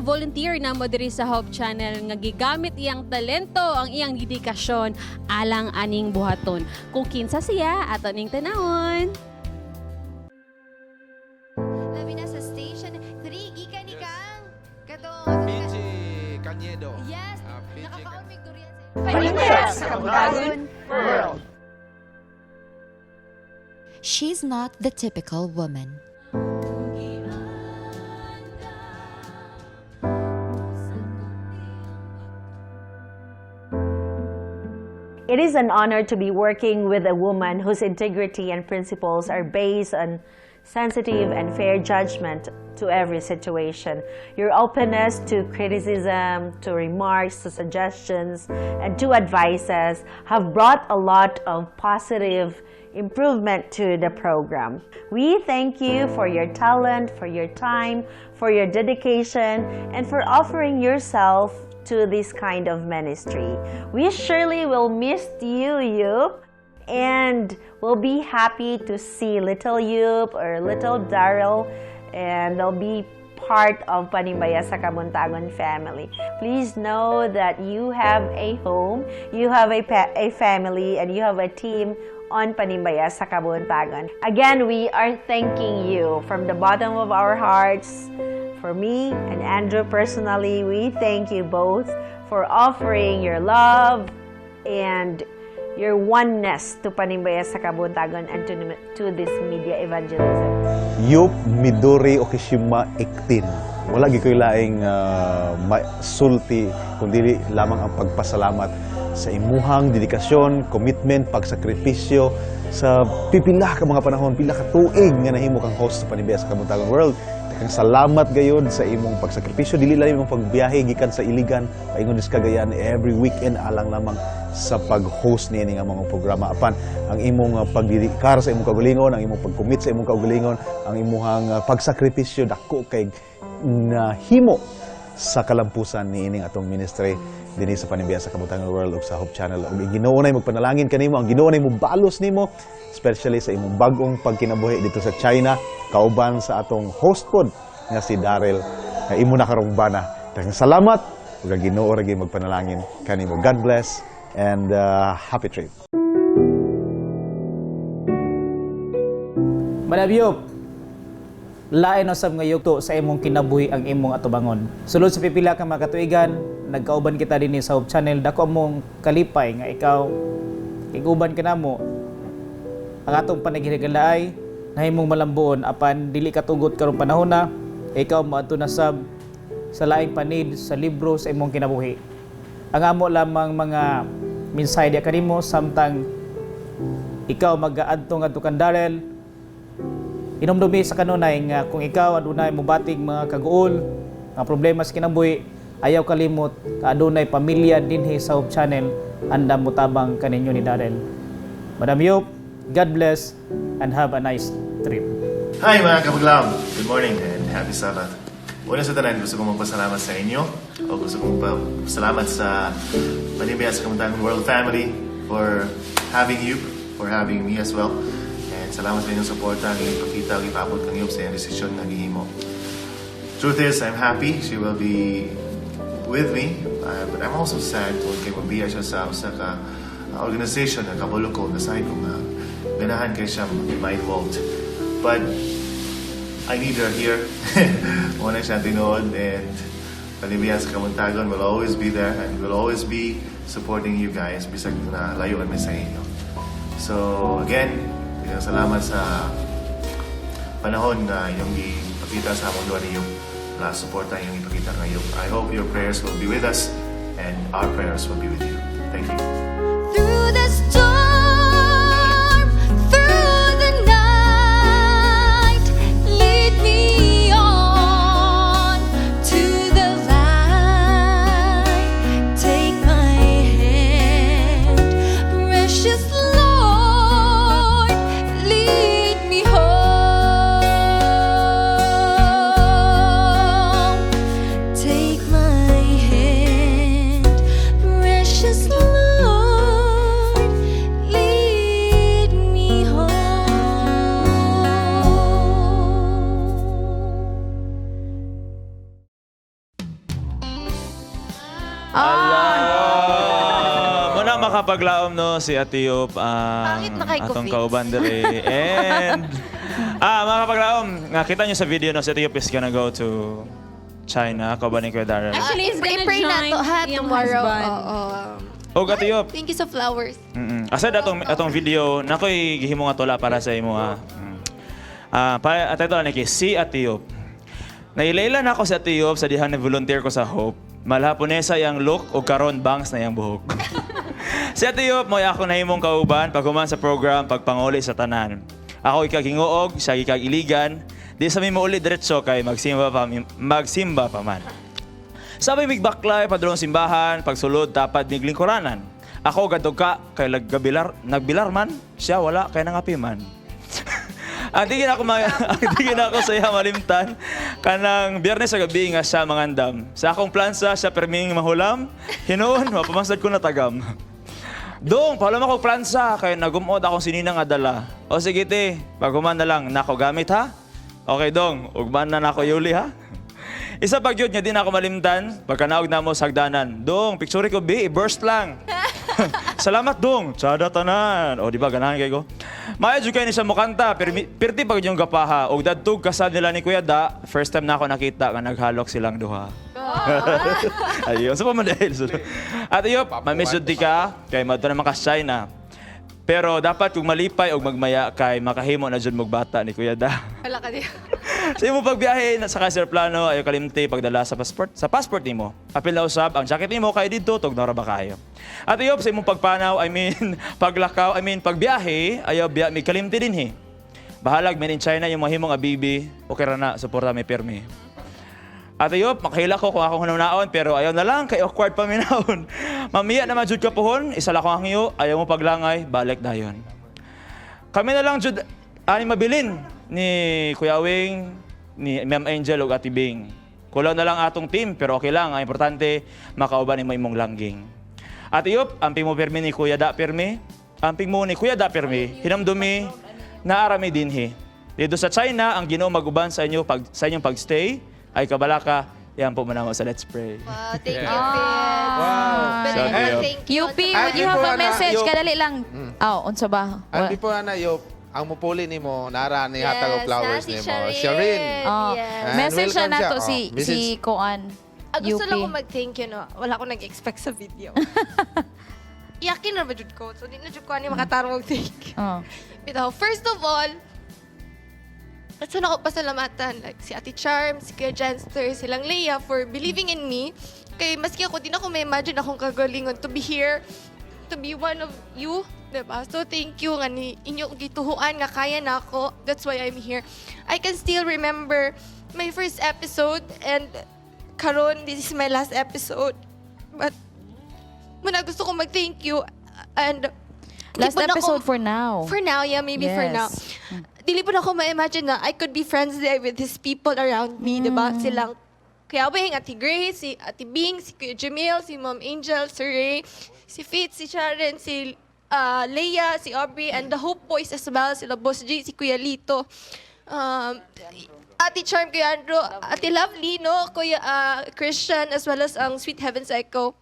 volunteer na mo diri sa Hope Channel nga gigamit iyang talento, ang iyang dedikasyon alang aning buhaton. Kung kinsa siya, ato ning tanawon. Labi na sa Station 3, gikan ni kang katong PG Cañedo. Yes, Ah, PG nakakaon mig durian sa Paningkit sa Kabutagon World. She's not the typical woman. It is an honor to be working with a woman whose integrity and principles are based on sensitive and fair judgment to every situation. Your openness to criticism, to remarks, to suggestions, and to advices have brought a lot of positive improvement to the program. We thank you for your talent, for your time, for your dedication, and for offering yourself to this kind of ministry. We surely will miss you, Yup, and we'll be happy to see little Yup or little Daryl, and they'll be part of Panimbaya sa Kabuntagon family. Please know that you have a home, you have a family, and you have a team on Panimbaya sa Kabuntagon. Again, we are thanking you from the bottom of our hearts. For me and Andrew personally, we thank you both for offering your love and your oneness to Panimbaya sa Kabuntagon and to this media evangelism. Yup Midori Okishima 18. Wala gyud ko'y laing sulti kundi lamang ang pagpasalamat sa imuhang dedikasyon, commitment, pagsakripisyo sa pipila ka mga panahon, pila ka tuig nga nahimo kang host sa Panimbaya sa Kabuntagon World. Daghang salamat gayod sa imong pagsakripisyo, dili lang imong pagbiyahe gikan sa Iligan paingon sa Cagayan every weekend alang lamang sa pag-host niini nga mga programa, apan ang imong pagdedikar sa imong kaugalingon, ang imong pag-commit sa imong kaugalingon, ang imuhang pagsakripisyo, dako kay nahimo sa kalampusan niining atong ministry dinhi sa Panimbaya sa Kabuntagon World ug sa Hope Channel. Ug ang Ginoo nay magpanalangin kanimo, ang Ginoo nay mobalos nimo, especially sa imong bag-ong pagkinabuhi dito sa China kauban sa atong host pod nga si Daryl nga imo na karong bana. Daghang salamat ug ang Ginoo ra gyud magpanalangin kanimo. God bless and happy trip. Madam Yup, lain usab nga yugto sa imong kinabuhi ang imong atubangon. Sulod sa pipila ka mga katuigan, nagkauban kita dinhi sa Hope Channel, dako among kalipay nga ikaw iguban ka namo. Ang atong panaghigalaay nahimong malambuon, apan dili katugot karong panahon na ikaw moadto na sab sa laing panid sa libro sa imong kinabuhi. Ang amo lamang mga mensahe diya kanimo samtang ikaw magaadto ngadto kang Darrell, inumdumi sa kanunay nga kung ikaw adunay mobatig mga kaguol, nga problema sa kinabuhi, ayaw kalimot nga adunay pamilya dinhi sa Hope Channel andam motabang kaninyo ni Darrell. Madam Yup, God bless and have a nice trip. Hi, mga kapaglaom! Good morning and happy Sabbath. Una sa tanan, gusto kong magpasalamat sa inyo o gusto kong magpasalamat sa Panimbaya sa Kabuntagon World Family for having you, for having me as well. And salamat sa inyong suporta, ang inyong ipakita, ang ipaabot kang Yup sa iyong desisyon nga gihimo. Truth is, I'm happy she will be with me, but I'm also sad tungod kay mabiya siya sa usa ka organization nga kabalo ko, nasahi ko nga ganahan kay siya ma-involved. But I need her here. Mao na siya tinuod, and Panimbaya sa Kabuntagon will always be there and will always be supporting you guys bisag na layo kami sa inyo. So again, daghang salamat sa panahon na inyong ipakita sa among duha niyo na suporta inyong ipakita ngayon. I hope your prayers will be with us and our prayers will be with you. Thank you. Through the storm, through the night, lead me on to the light. Take my hand, precious Lord, lead me home. Take my hand, precious Lord, lead me home. Ala! Muna makapaglaom no si Ate Yop ang Pangit na kay ko, atong Vince. kauban diri. And mga kapaglaom, nga kita nyo sa video no si Ate Yop is gonna go to China kauban ni Kuya Darrell. Actually, he's gonna I-pray na join to, ha, iyang tomorrow. husband. Oo. Og Ate Yop. Thank you sa flowers. Aside atong video, nakoy gihimo nga tula para sa imo ha. Pa title ni kay si Ate Yop. Nailayla na ako sa Ate Yop sa diha na volunteer ko sa Hope. Malhaponesa yang look o karon bangs na yang buhok. Si Ate Yop, mo'y ako nahimong kauban paghuman sa program, pagpanguli sa tanan. Ako ikag hinguog, siya ikag iligan. Di sa mi mouli diretso kay magsimba pa man. Sabay migbaklay padulong simbahan, pagsulod tapad miglingkuranan. Ako gadog ka kay nagbilar, nagbilar man, siya wala kay nangapi man. Ang di ako sa iya malimtan kanang Biyernes sa gabi nga siya mangandam. Sa akong plansa siya perming mahulam, hinuon mapamasad ko na tagam. Dong, pahulam ako plansa kay nagumod akong sinina nga dala. O sige te, paghuman na lang nako gamit ha. Okay dong, ugman na nako yuli ha. Isa pa gyud nga di na ako malimtan, pagkanaog na mo sa hagdanan. Dong, picture ko bi, i-burst lang. Salamat dong, tsada tanan. O di ba ganahan kay ko? Maayo jud kay ni siya mokanta, pero pirti pag yung gapaha og dadtog kasal nila ni Kuya Da, first time na ako nakita nga naghalok silang duha. Ayun, so pa man dahil. At iyo, mamiss jud di ka kay madto naman ka sa China. Pero dapat kung malipay og magmaya kay makahimo na jud mog bata ni Kuya Da. Wala ka di. Sa imo pagbiyahe na sa aeroplano ayo kalimti pagdala sa passport nimo. Apil na usab ang jacket nimo kay didto tugnaw ra ba kayo. At iyo sa imong pagpanaw, I mean paglakaw, I mean pagbiyahe, ayo biya mi kalimti dinhi. Bahalag men in China yung mahimong abibi, okay ra na suporta mi pirmi. At ayo, makahila ko kung akong hunaon, pero ayaw na lang, kay awkward pa minahon. Mamiya naman jud ka pohon, isa lang akong hangyo, ayaw mo paglangay, balik dayon. Kami na lang jud ani mabilin ni Kuya Wing, ni Ma'am Angel ug Ate Bing. Kulang na lang atong team pero okay lang, ang importante makauban nimo imong langging. Ate Yop, amping mo pirmi ni Kuya Da pirmi, amping mo ni Kuya Da pirmi, hinamdumi naarami dinhi. Dito sa China, ang Ginoo maguban sa inyo pag sa inyong pagstay ay kabalaka. Yan po manamo sa Let's Pray. Wow, thank you, Fitz. Wow. But Sabi anyway, yun. thank you. UP, would you have a message? Yup. Kadali lang. Oh, unsa ba? And before ana yo, ang mupuli nimo nara ni hatag og Yes, flowers na si nimo. Sharin. Sharin. Oh. And Message welcome na nato siya. si Oh, message. si Kuan. Ah, gusto UP. lang ko mag-thank you, no? Wala akong nag-expect sa video. Iyakin na ba jud ko? So, di na jud ko ani makatarong mag-thank you. Oh. Bitaw, first of all, gusto na ko pasalamatan. Like, si Ate Charm, si Kuya Janster, silang Leia for believing in me. Kay maski ako, di na ako ma-imagine akong kagalingon to be here, to be one of you, diba? So, thank you nga ni inyong gituhuan nga kaya na ako. That's why I'm here. I can still remember my first episode and karon this is my last episode. But, muna gusto ko mag-thank you and Last di po na ako- episode for now. For now, yeah, maybe for now. Dili po na ako ma-imagine na I could be friends there with these people around me, di ba? Silang Kuya Wing, Ate Grace, si Ate Bing, si Kuya Jamil, si Ma'am Angel, Sir Ray, si Fitz, si Sharon, si Leia, si Aubrey, and the Hope Boys as well, sila Boss G, si Kuya Lito. Ate Charm, Kuya Andrew, Ate Lovely, no? Kuya Christian, as well as ang Sweet Heavens Echo.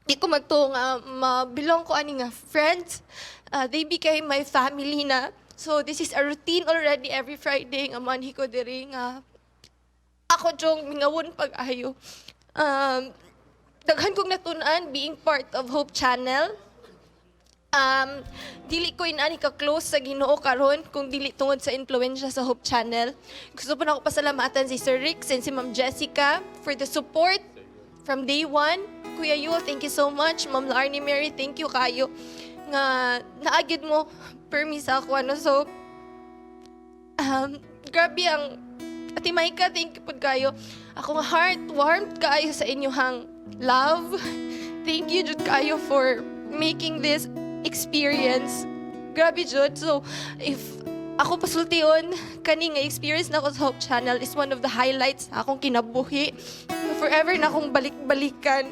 Di ko magtuo nga mabilong ko ani nga friends. They became my family na. So this is a routine already every Friday nga manhi ko diri nga ako jong mingawon pag-ayo. Daghan kong natun-an being part of Hope Channel. Dili ko inani ka close sa Ginoo karon kung dili tungod sa influensya sa Hope Channel. Gusto po na ako pasalamatan si Sir Rick and si Ma'am Jessica for the support from day one. Kuya Yul, thank you so much. Ma'am Larnie Mary, thank you kayo nga naagid mo permi sa ako ano. So, grabe ang Ate Maika, thank you pud kayo. Akong heart warmed kaayo sa inyong love. Thank you jud kayo for making this experience. Grabe jud. So, if ako pasultion, kani nga experience na ako sa Hope Channel is one of the highlights sa akong kinabuhi. Forever na akong balik-balikan.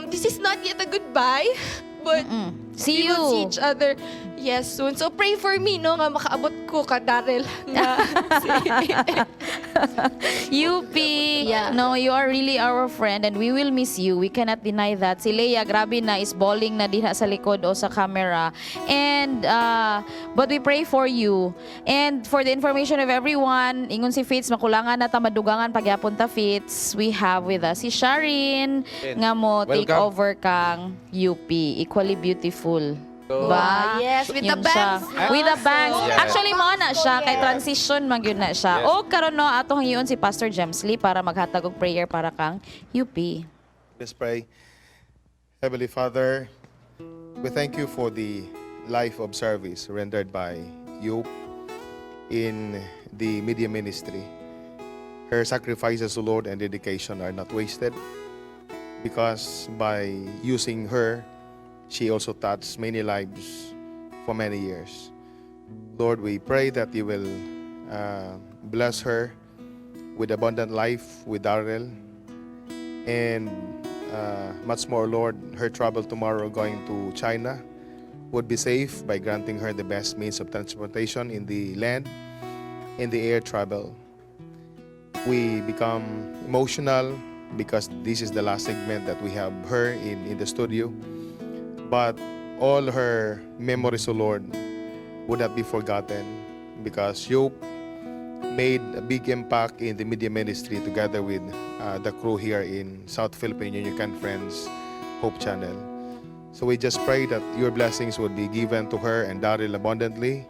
This is not yet a goodbye, but See we will you. see each other, yes, soon. So pray for me, no, nga makaabot ko ka Darrell. Nga, UP, no, you are really our friend and we will miss you. We cannot deny that. Si Leia, grabe na, is bawling na diha sa likod o sa camera. And, but we pray for you. And for the information of everyone, ingon si Fitz, makulangan na ta madugangan pagyapon ta Fitz. We have with us si Sharin nga mo take Welcome. Over kang UP. Equally beautiful. Ba? Yes, with the Yun siya. bangs. With the bangs. Yeah. Actually, mo na siya. Kay transition man gyud na siya. Yes. O karon no, atong hiyon si Pastor James Lee para maghatag og prayer para kang UP. Let's pray. Heavenly Father, we thank you for the life of service rendered by you. in the media ministry. Her sacrifices, O Lord, and dedication are not wasted because by using her, she also touched many lives for many years. Lord, we pray that you will bless her with abundant life with Darrell and much more, Lord, her travel tomorrow going to China would be safe by granting her the best means of transportation in the land and the air travel. We become emotional because this is the last segment that we have her in the studio. But all her memories, O Lord, would not be forgotten because you made a big impact in the media ministry together with the crew here in South Philippine Union Conference Hope Channel. So we just pray that your blessings would be given to her and Daryl abundantly.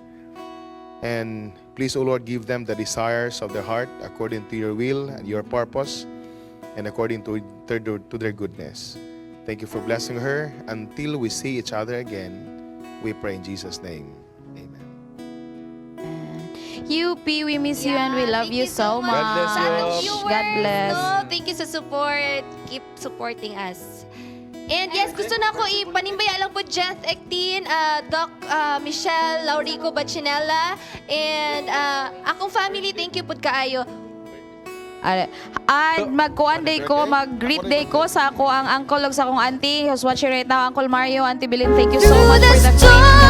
And please, O Lord, give them the desires of their heart according to your will and your purpose and according to their goodness. Thank you for blessing her. Until we see each other again, we pray in Jesus' name. UP, we miss you and we love you so much. God bless you. Sa atong viewers, God bless. no? Thank you sa support. Keep supporting us. And yes, gusto na ako ipanimbaya lang po Jeff Ectin, Doc Michelle Laurico Bachinella, and akong family, thank you pud kaayo. And magkuan day ko, mag-greet day ko sa ako ang uncle ug sa akong auntie who's watching right now, Uncle Mario, Auntie Bilin. Thank you so much for the great